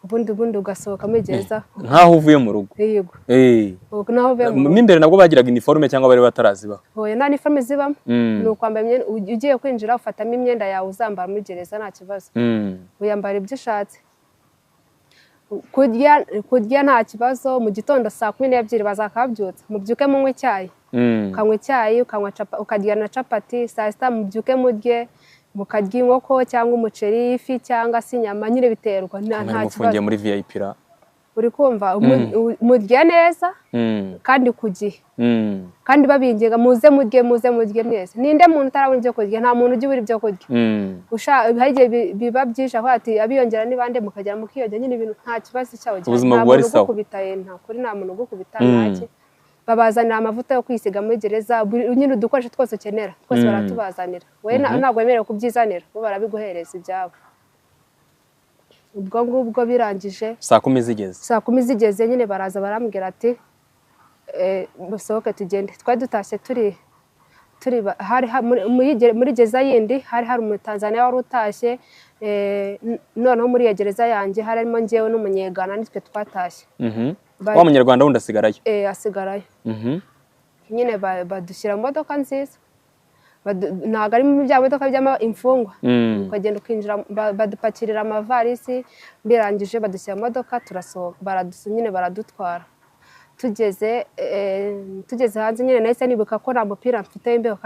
ubundi ugasohoka muri gereza. Nk'aho uvuye mu rugo. Yego. Ubwo naho uvuye mu Mo imbere nabwo bagiraga iniforume cyangwa bari batarazibaho? Hoya, nta niforume zibamo. Ni ukwambara imyenda ugiye kwinjira, ufatamo imyenda yawe uzambara muri gereza, nta kibazo. Uyambara ibyo ushatse. Kurya nta kibazo. Mu gitondo saa 12 bazakababyutsa, mubyuke munywe icyayi. Ukanywa icyayi, ukanywa ukarya na capati. Saa sita mubyuke murye, mukarya inkoko cyangwa umuceri, ifi cyangwa se inyama, nyine biterwa, nta Mwari nta mufungiye kibazo. muri VIP ra? Uri kumva murya neza kandi ku gihe, kandi babinginga muze murye, muze murye mwese. Ninde muntu utarabona ibyo kurya? Nta muntu ujya ubura ibyo kurya. Hari igihe biba byinshi aho ati abiyongera ni bande, mukagera mukiyongera nyine ibintu nta kibazo cyabo. Ubuzima bwari sawa. Nta kuri, nta muntu ugukubita, ntaki. Babazanira amavuta yo kwisiga muri gereza, nyine udukoresho twose ukenera twose baratubazanira. Wowe ntabwo wemerewe kubyizanira, bo barabiguhereza ibyabo. Ubwo ngubwo birangije saa 10 zigeze, saa 10 zigeze nyine baraza barambwira ati musohoke tugende. Twari dutashye turi hari muri gereza yindi hari hari umutanzaniya wari utashye, noneho muri iyo gereza yanjye harimo njyewe n'umunyegana nitwe twatashye. Wa munyarwanda wundi asigarayo? Asigarayo. Nyine badushyira mu modoka nziza, ntabwo ari mu bya modoka by'ama imfungwa, ukagenda ukinjira, badupakirira amavarisi, birangije badushyira mu modoka turasohoka, nyine baradutwara. Tugeze hanze nyine nahise nibuka ko nta mupira mfite w'imbeho,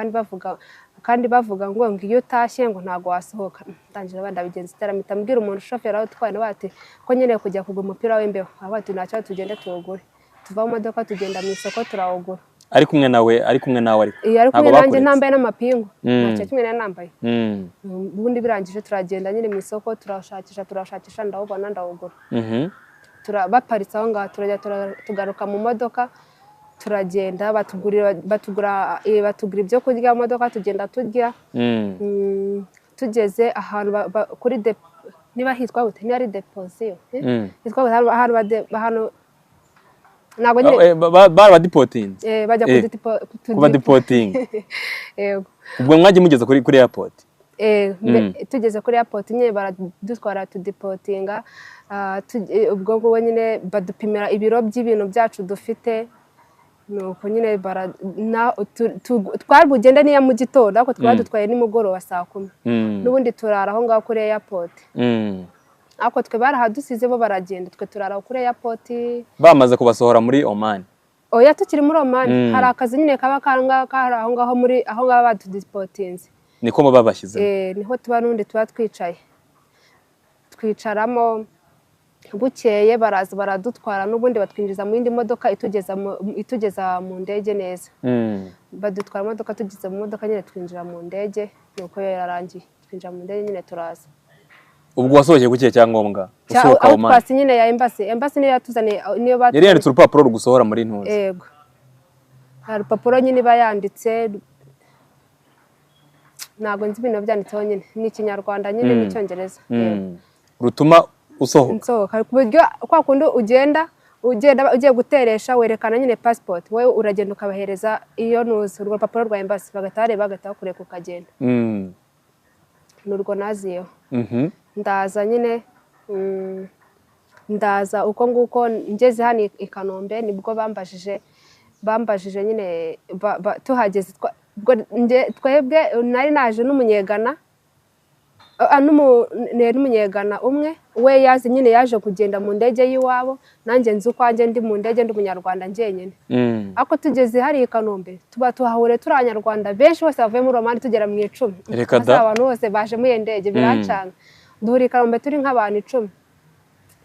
kandi bavuga ngo iyo utashye ngo ntabwo wasohoka. Ndangira ndabigenza itaramita mbwira umuntu shoferi aho utwaye bati ko nkeneye kujya kugura umupira w'imbeho, bati ntacyo tugende tuwugure. Tuva mu modoka tugenda mu isoko turawugura. Ari kumwe nawe, ari kumwe nawe ariko. Ari kumwe nanjye nambaye n'amapingu. Ntacyo kimwe nari nambaye. Ubundi birangije turagenda nyine mu isoko turashakisha ndawubona ndawugura. Baparitse aho ngaho turajya tugaruka mu modoka turagenda batugura ibyo kurya mu modoka tugenda turya. Tugeze ahantu kuri niba hitwa gute, niba ari deposiyo hitwa ahantu ntabwo nyine barabadipotinze, bajya kubadipotinga. Yego. Ubwo mwagiye mugeze kuri airport? Tugeze kuri airport nyine baradutwara tudipotinga. Ubwo ngubwo nyine badupimira ibiro by'ibintu byacu dufite, nuko nyine twari bugende niya mu gitondo ariko twadutwaye nimugoroba saa 10. N'ubundi turara aho ngaho kuri airport. Ariko twe barahadusize bo baragenda, twe turara kuri airport. Bamaze kubasohora muri Oman? Oya, tukiri muri Oman. Hari akazi nyine kaba kari aho ngaho muri aho ngaho badudipotinze. Niko bo babashyize? Niho tuba n'ubundi tuba twicaye, twicaramo. Bukeye baraza baradutwara n'ubundi batwinjiza mu yindi modoka itugeza mu ndege neza. Badutwara imodoka, tugeze mu modoka nyine twinjira mu ndege, nuko yararangiye twinjira mu ndege nyine turaza. Ubwo wasohokeye ku kihe cyangombwa usohoka Oman? Outpass nyine ya embassy, embassy niyo yatuzaniye, niyo yari yanditse urupapuro rugusohora muri ntuzi. Yego, hari urupapuro nyine iba yanditse, ntabwo nzi ibintu byanditseho nyine, ni Ikinyarwanda nyine n'Icyongereza. Rutuma usohoka? Nsohoka ku buryo kwa kundi ugenda ugiye guteresha werekana nyine passport, wowe uragenda ukabahereza iyo nuzi urwo rupapuro rwa embassy, bagahita bareba bagahita bakureka ukagenda. Nurwo naziyeho. Ndaza nyine, ndaza uko nguko ngeze hano i Kanombe nibwo bambajije nyine tuhageze twebwe nari naje n'umunyegana n'umunyegana umwe we yazi nyine yaje kugenda mu ndege y'iwabo, nanjye nzi ukwanjye ndi mu ndege ndi umunyarwanda njyenyine. Ariko tugeze hari i Kanombe tuba tuhahure turi abanyarwanda benshi bose bavuye muri Oman tugera mu 10. Abantu bose baje muri iyo ndege biracanga. Duhura i Kanombe turi nk'abantu 10.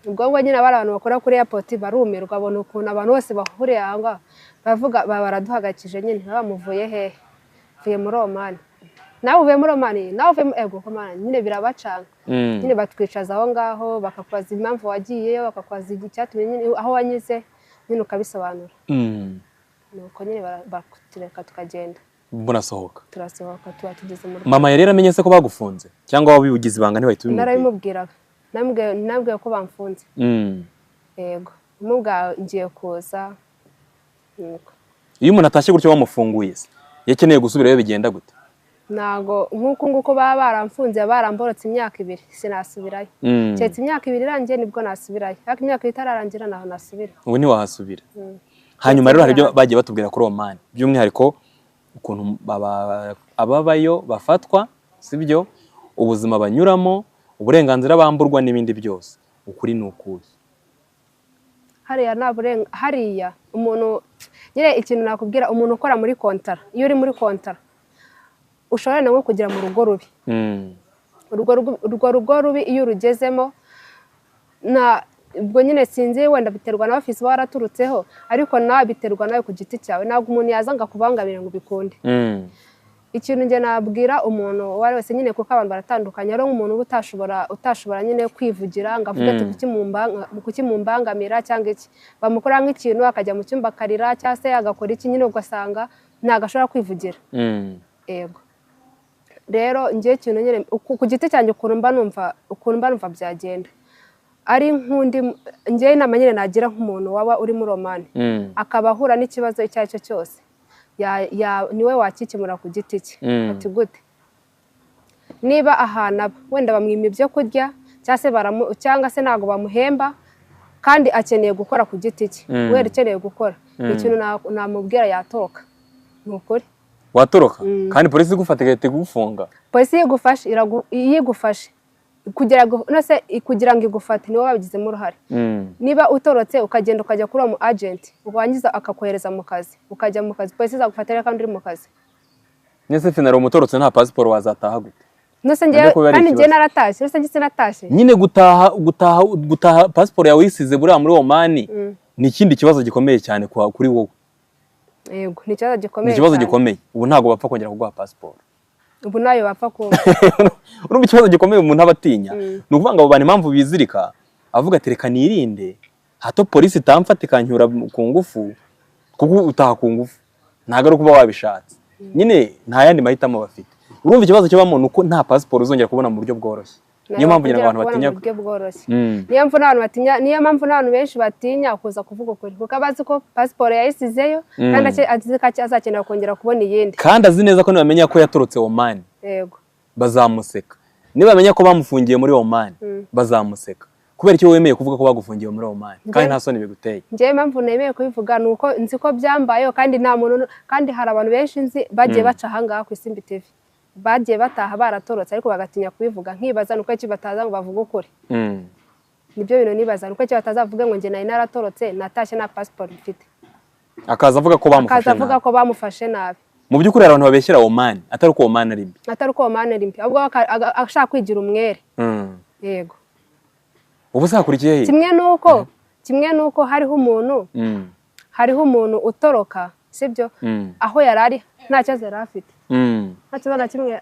Ubwo ngubwo nyine abari abantu bakora kuri airport barumirwa, babona ukuntu abantu bose bahuriye aho ngaho, bavuga baraduhagakije nyine, bamuvuye hehe? Mvuye muri Oman. Nawe uvuye muri Oman, nawe uvuye ego komana nyine birabacanga. Nyine batwicaza aho ngaho bakakubaza impamvu wagiyeyo, bakakubaza icyatumye nyine aho wanyuze nyine ukabisobanura. Nuko nyine bakutureka tukagenda. Munasohoka? Turasohoka tuba tugeze mu rugo. Mama yari yaramenye se ko bagufunze cyangwa wabibugize ibanga ntibahita ubimubwira? Narabimubwiraga. Nabwiye ko bamfunze. Yego. Umubwa ngiye kuza. Nuko. Iyo umuntu atashye gutyo bamufunguye se, yakeneye gusubirayo bigenda gute? Ntago nk'uko nguko baba baramfunze baramborotse imyaka 2 sinasubirayo. Keretse imyaka 2 irangiye nibwo nasubirayo. Ariko imyaka itararangira naho nasubira. Ubu ntiwahasubira. Hanyuma rero hari ibyo bagiye batubwira kuri Oman, by'umwihariko ukuntu ababayo bafatwa, sibyo, ubuzima banyuramo, uburenganzira bamburwa n'ibindi byose. Ukuri ni ukuhe? Hariya nta hariya umuntu nyine ikintu nakubwira, umuntu ukora muri kontara, iyo uri muri kontara ushobora nawe kugera mu rugo rubi. Urwo rugo rubi iyo urugezemo na Ubwo nyine sinzi, wenda biterwa na ofisi waraturutseho, ariko nawe biterwa nawe ku giti cyawe. Ntabwo umuntu yaza ngo akubangamire ngo ubikunde. Ikintu njye nabwira umuntu uwo ari wese nyine, kuko abantu baratandukanye, ari nk'umuntu uba utashobora nyine kwivugira ngo avuge ati kuki mumbangamira cyangwa iki, bamukora nk'ikintu akajya mu cyumba akarira cyangwa se agakora iki nyine, ugasanga ntabwo ashobora kwivugira. Yego, rero njye ikintu nyine ku giti cyanjye ukuntu mba numva byagenda ari nk'undi, njye inama nyine nagira nk'umuntu waba uri muri Oman akaba ahura n'ikibazo icyo ari cyo cyose, niwe wakikemura ku giti cye. Ati gute? Niba ahantu aba wenda bamwima ibyo kurya cyangwa se ntabwo bamuhemba kandi akeneye gukora ku giti cye, wenda ukeneye gukora ikintu namubwira yatoroka, ni ukuri. Watoroka kandi polisi igufata igahita igufunga? Polisi yigufashe kugira ngo igufate niwe wabigizemo uruhare. Niba utorotse ukagenda ukajya kuri uwo mu agent, warangiza akakohereza mu kazi, ukajya mu kazi, polisi izagufatira kandi uri mu kazi. Nese finaro umutorotse nta pasiporo wazataha gute? Nose njye kandi njye naratashye, nose njye sinatashye. Nyine gutaha pasiporo yawe uyisize buriya muri Oman ni ikindi kibazo gikomeye cyane kuri wowe. Yego, ni ikibazo gikomeye. Ni ikibazo gikomeye. Ubu ntabwo bapfa kongera kuguha pasiporo. Ubu nayo bapfa ku urumva ikibazo gikomeye umuntu aba atinya. Ni ukuvuga ngo abo bantu impamvu bizirika avuga ati reka nirinde hato polisi itamfata ikancyura ku ngufu, kuko utaha ku ngufu ntabwo ari ukuba wabishatse. Nyine nta yandi mahitamo bafite. Urumva ikibazo kibamo ni uko nta pasiporo uzongera kubona mu buryo bworoshye. Niyo mpamvu ngira ngo abantu batinya buryo bworoshye. Niyo mpamvu n'abantu batinya, niyo mpamvu n'abantu benshi batinya kuza kuvuga ukuri, kuko abazi ko pasiporo yayisizeyo kandi azi ko azakenera kongera kubona iyindi. Kandi azi neza ko nibamenya ko yatorotse Oman, yego, bazamuseka. Nibamenya ko bamufungiye muri Oman, bazamuseka. Kubera icyo wemeye kuvuga ko bagufungiye muri Oman kandi nta soni biguteye. Njyewe impamvu nemeye kubivuga ni uko nzi ko byambayeho, kandi nta muntu, kandi hari abantu benshi nzi bagiye baca ahangaha ku Isimbi TV, bagiye bataha baratorotse ariko bagatinya kubivuga. Nkibaza nuko iki bataza ngo bavuge ukuri. Nibyo bintu nibaza, nuko iki bataza bavuge ngo njye nari naratorotse natashye nta passport mfite. Akaza avuga ko bamufashe nabi. Akaza avuga ko bamufashe nabi. Mu by'ukuri hari abantu babeshyera Oman atari uko Oman ari mbi. Atari uko Oman ari mbi, ahubwo ashaka kwigira umwere. Yego. Ubu sakurikiye he? Kimwe nuko hariho umuntu hariho umuntu utoroka, sibyo? Aho yarari nta kibazo yari afite. Nta kibazo na kimwe.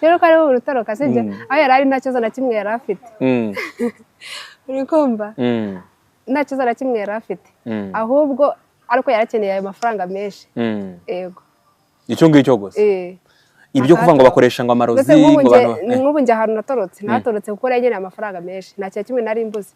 Rero ko hariho umuntu utoroka, sibyo? Aho yarari nta kibazo na kimwe yari afite. Uri kumva? Nta kibazo na kimwe yari afite. Ahubwo ariko yarakeneye ayo mafaranga menshi. Yego. Icyo ngicyo gusa. Ibyo kuvuga ngo bakoresha ngo amarozi ngo bantu. Nk'ubu njye ahantu natorotse, natorotse kuko yageneye amafaranga menshi. Nta kintu kimwe nari mbuze.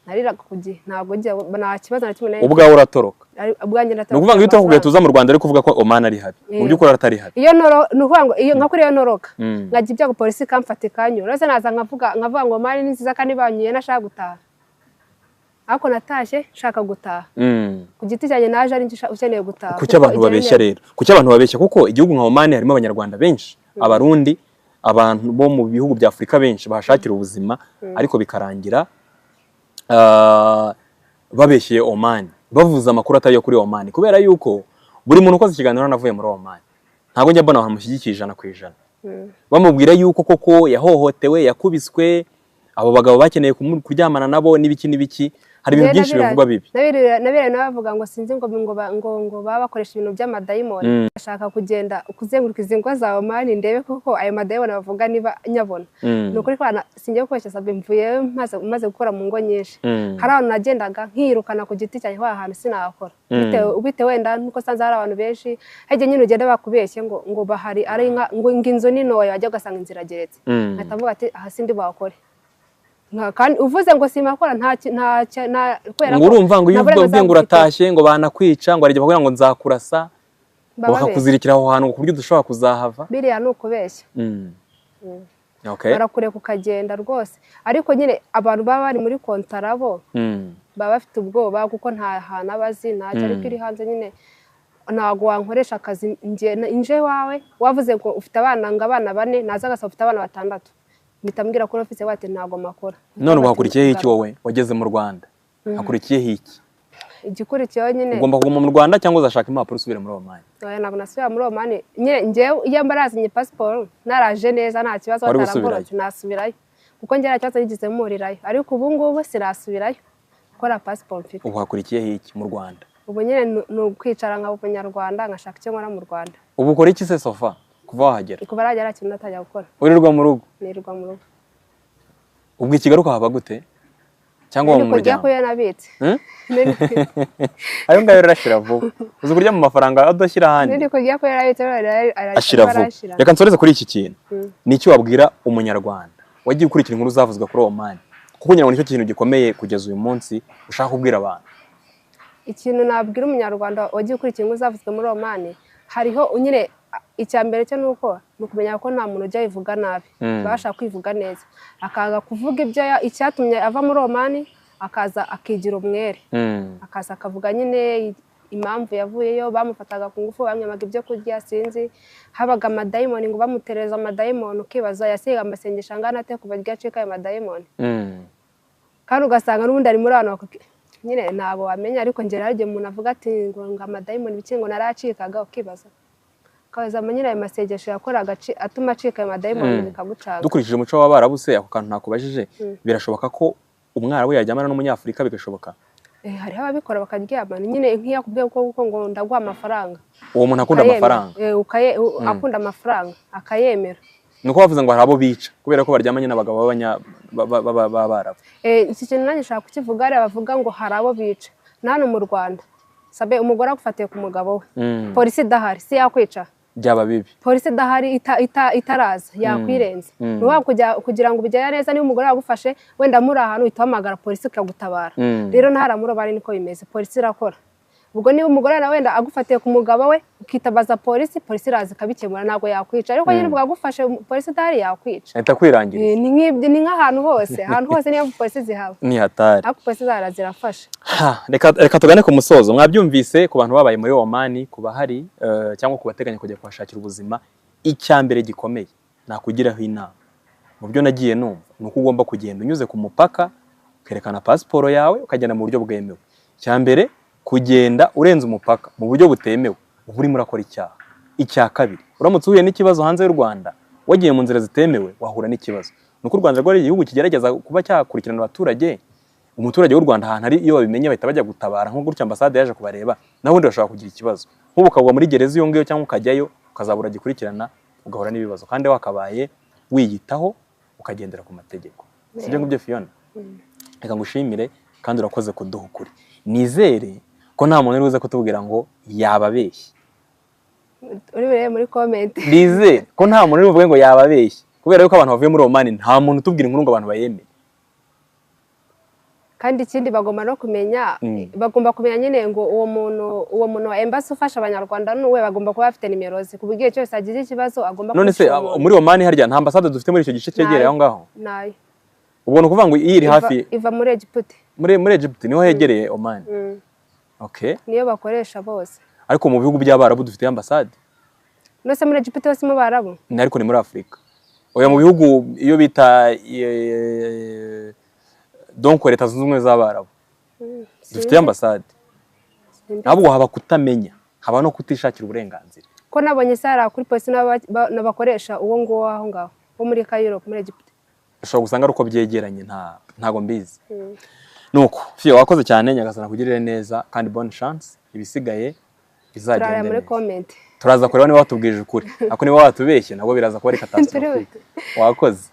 Nariraga ku gihe, ntabwo njye nta kibazo na kimwe nari. Ubwawe uratoroka. Ubwanjye natoroka. Ni ukuvuga ngo iyo utoroka tuza mu Rwanda ari kuvuga ko Oman ari habi. Mu by'ukuri atari habi. Iyo ni ukuvuga ngo iyo nka kuri iyo noroka, nkajya ibyago polisi ikamfata ikanyura. Uretse naza nkavuga ngo Oman ni nziza kandi banyuye nashaka gutaha. Ariko natashye nshaka gutaha. Ku giti cyanjye naje ari ukeneye gutaha. Kuki abantu babeshya rero? Kuki abantu babeshya? Kuko igihugu nka Oman harimo Abanyarwanda benshi, Abarundi, abantu bo mu bihugu bya Afurika benshi bahashakira ubuzima, ariko bikarangira babeshyeye Oman, bavuze amakuru atari yo kuri Oman. Kubera yuko buri muntu ukoze ikiganiro navuye muri Oman, ntabwo njya mbona abantu bamushyigikiye 100%. Bamubwira yuko koko yahohotewe, yakubiswe, abo bagabo bakeneye kuryamana nabo n'ibiki n'ibiki. Hari ibintu byinshi bivugwa bibi. Nabira nabavuga ngo sinzi ngo ngo baba bakoresha ibintu by'amadayimoni. Ashaka kugenda kuzenguruka izi ngo za Oman ndebe koko ayo madayimoni bavuga niba nyabona. Ni ukuri ko singiye gukoresha sabe mvuye maze gukora mu ngo nyinshi. Hari abantu nagendaga nkirukana ku giti cyanjye wa hantu sinakora. Bitewe wenda nuko sanze hari abantu benshi hajye nyine ugenda bakubeshye ngo bahari ari nka ngo inzu ni ntoya wajya ugasanga inzira igeretse. Nkahita mvuga ati aha sindi bakore. Kandi uvuze ngo simakora nta kwera ngo urumva ngo iyo uvuga ngo uratashye ngo banakwica ngo arige bakubwira ngo nzakurasa bakakuzirikira aho hantu ku buryo dushobora kuzahava. Biriya ni ukubeshya. Okay. Barakureka ukagenda rwose, ariko nyine abantu baba bari muri kontara bo baba bafite ubwoba kuko nta hantu abazi nta cyo, ariko iri hanze nyine ntago wankoresha akazi nje wawe wavuze ngo ufite abana ngo abana 4 naza gasa ufite abana 6. Mitambwira ko office wate ntago makora. None uhakurikiye iki wowe wageze mu Rwanda? Hakurikiye iki? Igikurikiyeho nyine ugomba kuguma mu Rwanda cyangwa uzashaka impapuro usubire muri Oman? Oya, ntabwo nasubira muri Oman. Nyine njyewe iyo mbarazanye passport naraje neza nta kibazo batarangorotse nasubirayo. Kuko njye nta kibazo nigeze mpurirayo, ariko ubu ngubu sinasubirayo gukora pasiporo mfite. Ubu hakurikiyeho iki mu Rwanda? Ubu nyine ni ukwicara nkaba umunyarwanda, nkashaka icyo nkora mu Rwanda. Ubu ukora iki se sofa kuva wahagera? Kuva nagera nta kintu natangira gukora. Wirirwa mu rugo? Nirirwa mu rugo. Ubwo i Kigali ukahaba gute? Cyangwa mu Nari kurya muryango? ko yo nabitse. Ayo ngayo arashira vuba. Uzi kurya mu mafaranga adashyira ahandi. Nari kurya ko yarabitse, Ashira vuba. Reka nsoreze kuri iki kintu. Ni iki wabwira umunyarwanda wagiye ukurikira inkuru zavuzwe kuri Oman? Kuko ngira ngo nicyo kintu gikomeye kugeza uyu munsi ushaka kubwira abantu. Ikintu nabwira umunyarwanda wagiye ukurikira inkuru zavuzwe muri Oman, hariho nyine icya mbere cyo nuko ni ukumenya ko nta muntu ujya yivuga nabi, bashaka kwivuga neza, akaza kuvuga ibyo icyatumye ava muri Oman, akaza akigira umwere, akaza akavuga nyine impamvu yavuyeyo, bamufataga ku ngufu, bamwemaga ibyo kurya, sinzi, habaga amadayimoni ngo bamutereza amadayimoni, ukibaza yasiga amasengesho angana ate kuva iryo acika ayo madayimoni. Kandi ugasanga n'ubundi ari muri abantu nyine ntabwo wamenya, ariko njye rero igihe umuntu avuga ati ngo amadayimoni ibiki ngo naracikaga, ukibaza ukabaza nyine ayo masengesho yakoraga atuma acika ayo madayimoni bikagucanga. Dukurikije umuco w'Abarabu se, ako kantu ntakubajije, birashoboka ko umwarabu yaryamana n'umunyafurika bigashoboka? Hariho ababikora bakaryamana nyine, nk'iyo akubwiye ko ngo ndaguha amafaranga, uwo muntu akunda amafaranga, akunda amafaranga akayemera. Nuko bavuze ngo hari abo bica kubera ko baryamanye n'abagabo b'Abarabu. Iki kintu nanjye nshaka kukivuga, hari abavuga ngo hari abo bica. Na hano mu Rwanda sabe umugore agufatiye ku mugabo we, polisi idahari si yakwica, byaba bibi. Polisi idahari itaraza yakwirenza. Kugira ngo ubigere neza, niba umugore yagufashe wenda muri ahantu uhita uhamagara polisi ikagutabara. Rero ntahari muri bari niko bimeze, polisi irakora. Ubwo niba umugore nawe wenda agufatiye ku mugabo we ukitabaza polisi, polisi iraza ikabikemura, ntabwo yakwica. Ariko nyine ubwo agufashe polisi idahari yakwica, ahita kwirangiriza. Ni nk'ahantu hose, ahantu hose niyo polisi zihaba. Ni hatari. Ariko polisi zara zirafasha. Reka tugane ku musozo. Mwabyumvise ku bantu babaye muri Oman, ku bahari cyangwa ku bateganya kujya kuhashakira ubuzima, icya mbere gikomeye nakugiraho inama mu byo nagiye numva ni uko ugomba kugenda unyuze ku mupaka, ukerekana pasiporo yawe, ukagenda mu buryo bwemewe. Icya mbere, kugenda urenze umupaka mu buryo butemewe uba urimo urakora icyaha. Icya kabiri, uramutse uhuye n'ikibazo hanze y'u Rwanda wagiye mu nzira zitemewe wahura n'ikibazo. Nuko u Rwanda rwari igihugu kigerageza kuba cyakurikirana abaturage. Umuturage w'u Rwanda ahantu ari iyo babimenye bahita bajya gutabara, nko gutya ambasade yaje kubareba, naho ubundi bashobora kugira ikibazo. Nk'ubu ukagwa muri gereza iyo ngiyo cyangwa ukajyayo ukazabura gikurikirana, ugahura n'ibibazo, kandi wakabaye wiyitaho ukagendera ku mategeko. Sibyo ngibyo Fiona? Reka ngushimire kandi urakoze kuduha ukuri. Nizere ko nta muntu uri buze kutubwira ngo yababeshye. Uri burebe muri comment. Nizere ko nta muntu uri buvuge ngo yababeshye, kubera yuko abantu bavuye muri Oman nta muntu utubwira inkuru ngo abantu bayemere. Kandi ikindi bagomba no kumenya, bagomba kumenya nyine ngo uwo muntu wa embassy ufasha abanyarwanda n'uwe, bagomba kuba bafite nimero ze ku buryo cyose agize ikibazo agomba. None se muri Oman harya nta ambasade dufite muri icyo gice cyegereye aho ngaho? Nayo. Ubwo ni ukuvuga ngo iyi iri hafi iva muri Egypt. Muri Egypt niho hegereye Oman. Okay. Niyo bakoresha bose. Ariko mu bihugu by'Abarabu dufite ambasade. Nose muri Egypt hose mu Barabu? Ni ariko ni muri Afrika. Oya mu bihugu iyo bita donc Leta Zunze Ubumwe z'Abarabu dufite ambasade. Ntabwo haba kutamenya, haba no kutishakira uburenganzira. Ko nabonye sara kuri polisi n'abakoresha uwo nguwo aho ngaho wo muri Cairo muri Egypt. Ushobora gusanga ari uko byegeranye, ntago mbizi. Nuko Fiyo wakoze cyane, Nyagasana kugirire neza kandi bonne chance, ibisigaye bizagenda muri comment. Turaza kureba niba watubwije ukuri, ako niba watubeshye nabwo biraza kuba ari catastrophe. Wakoze.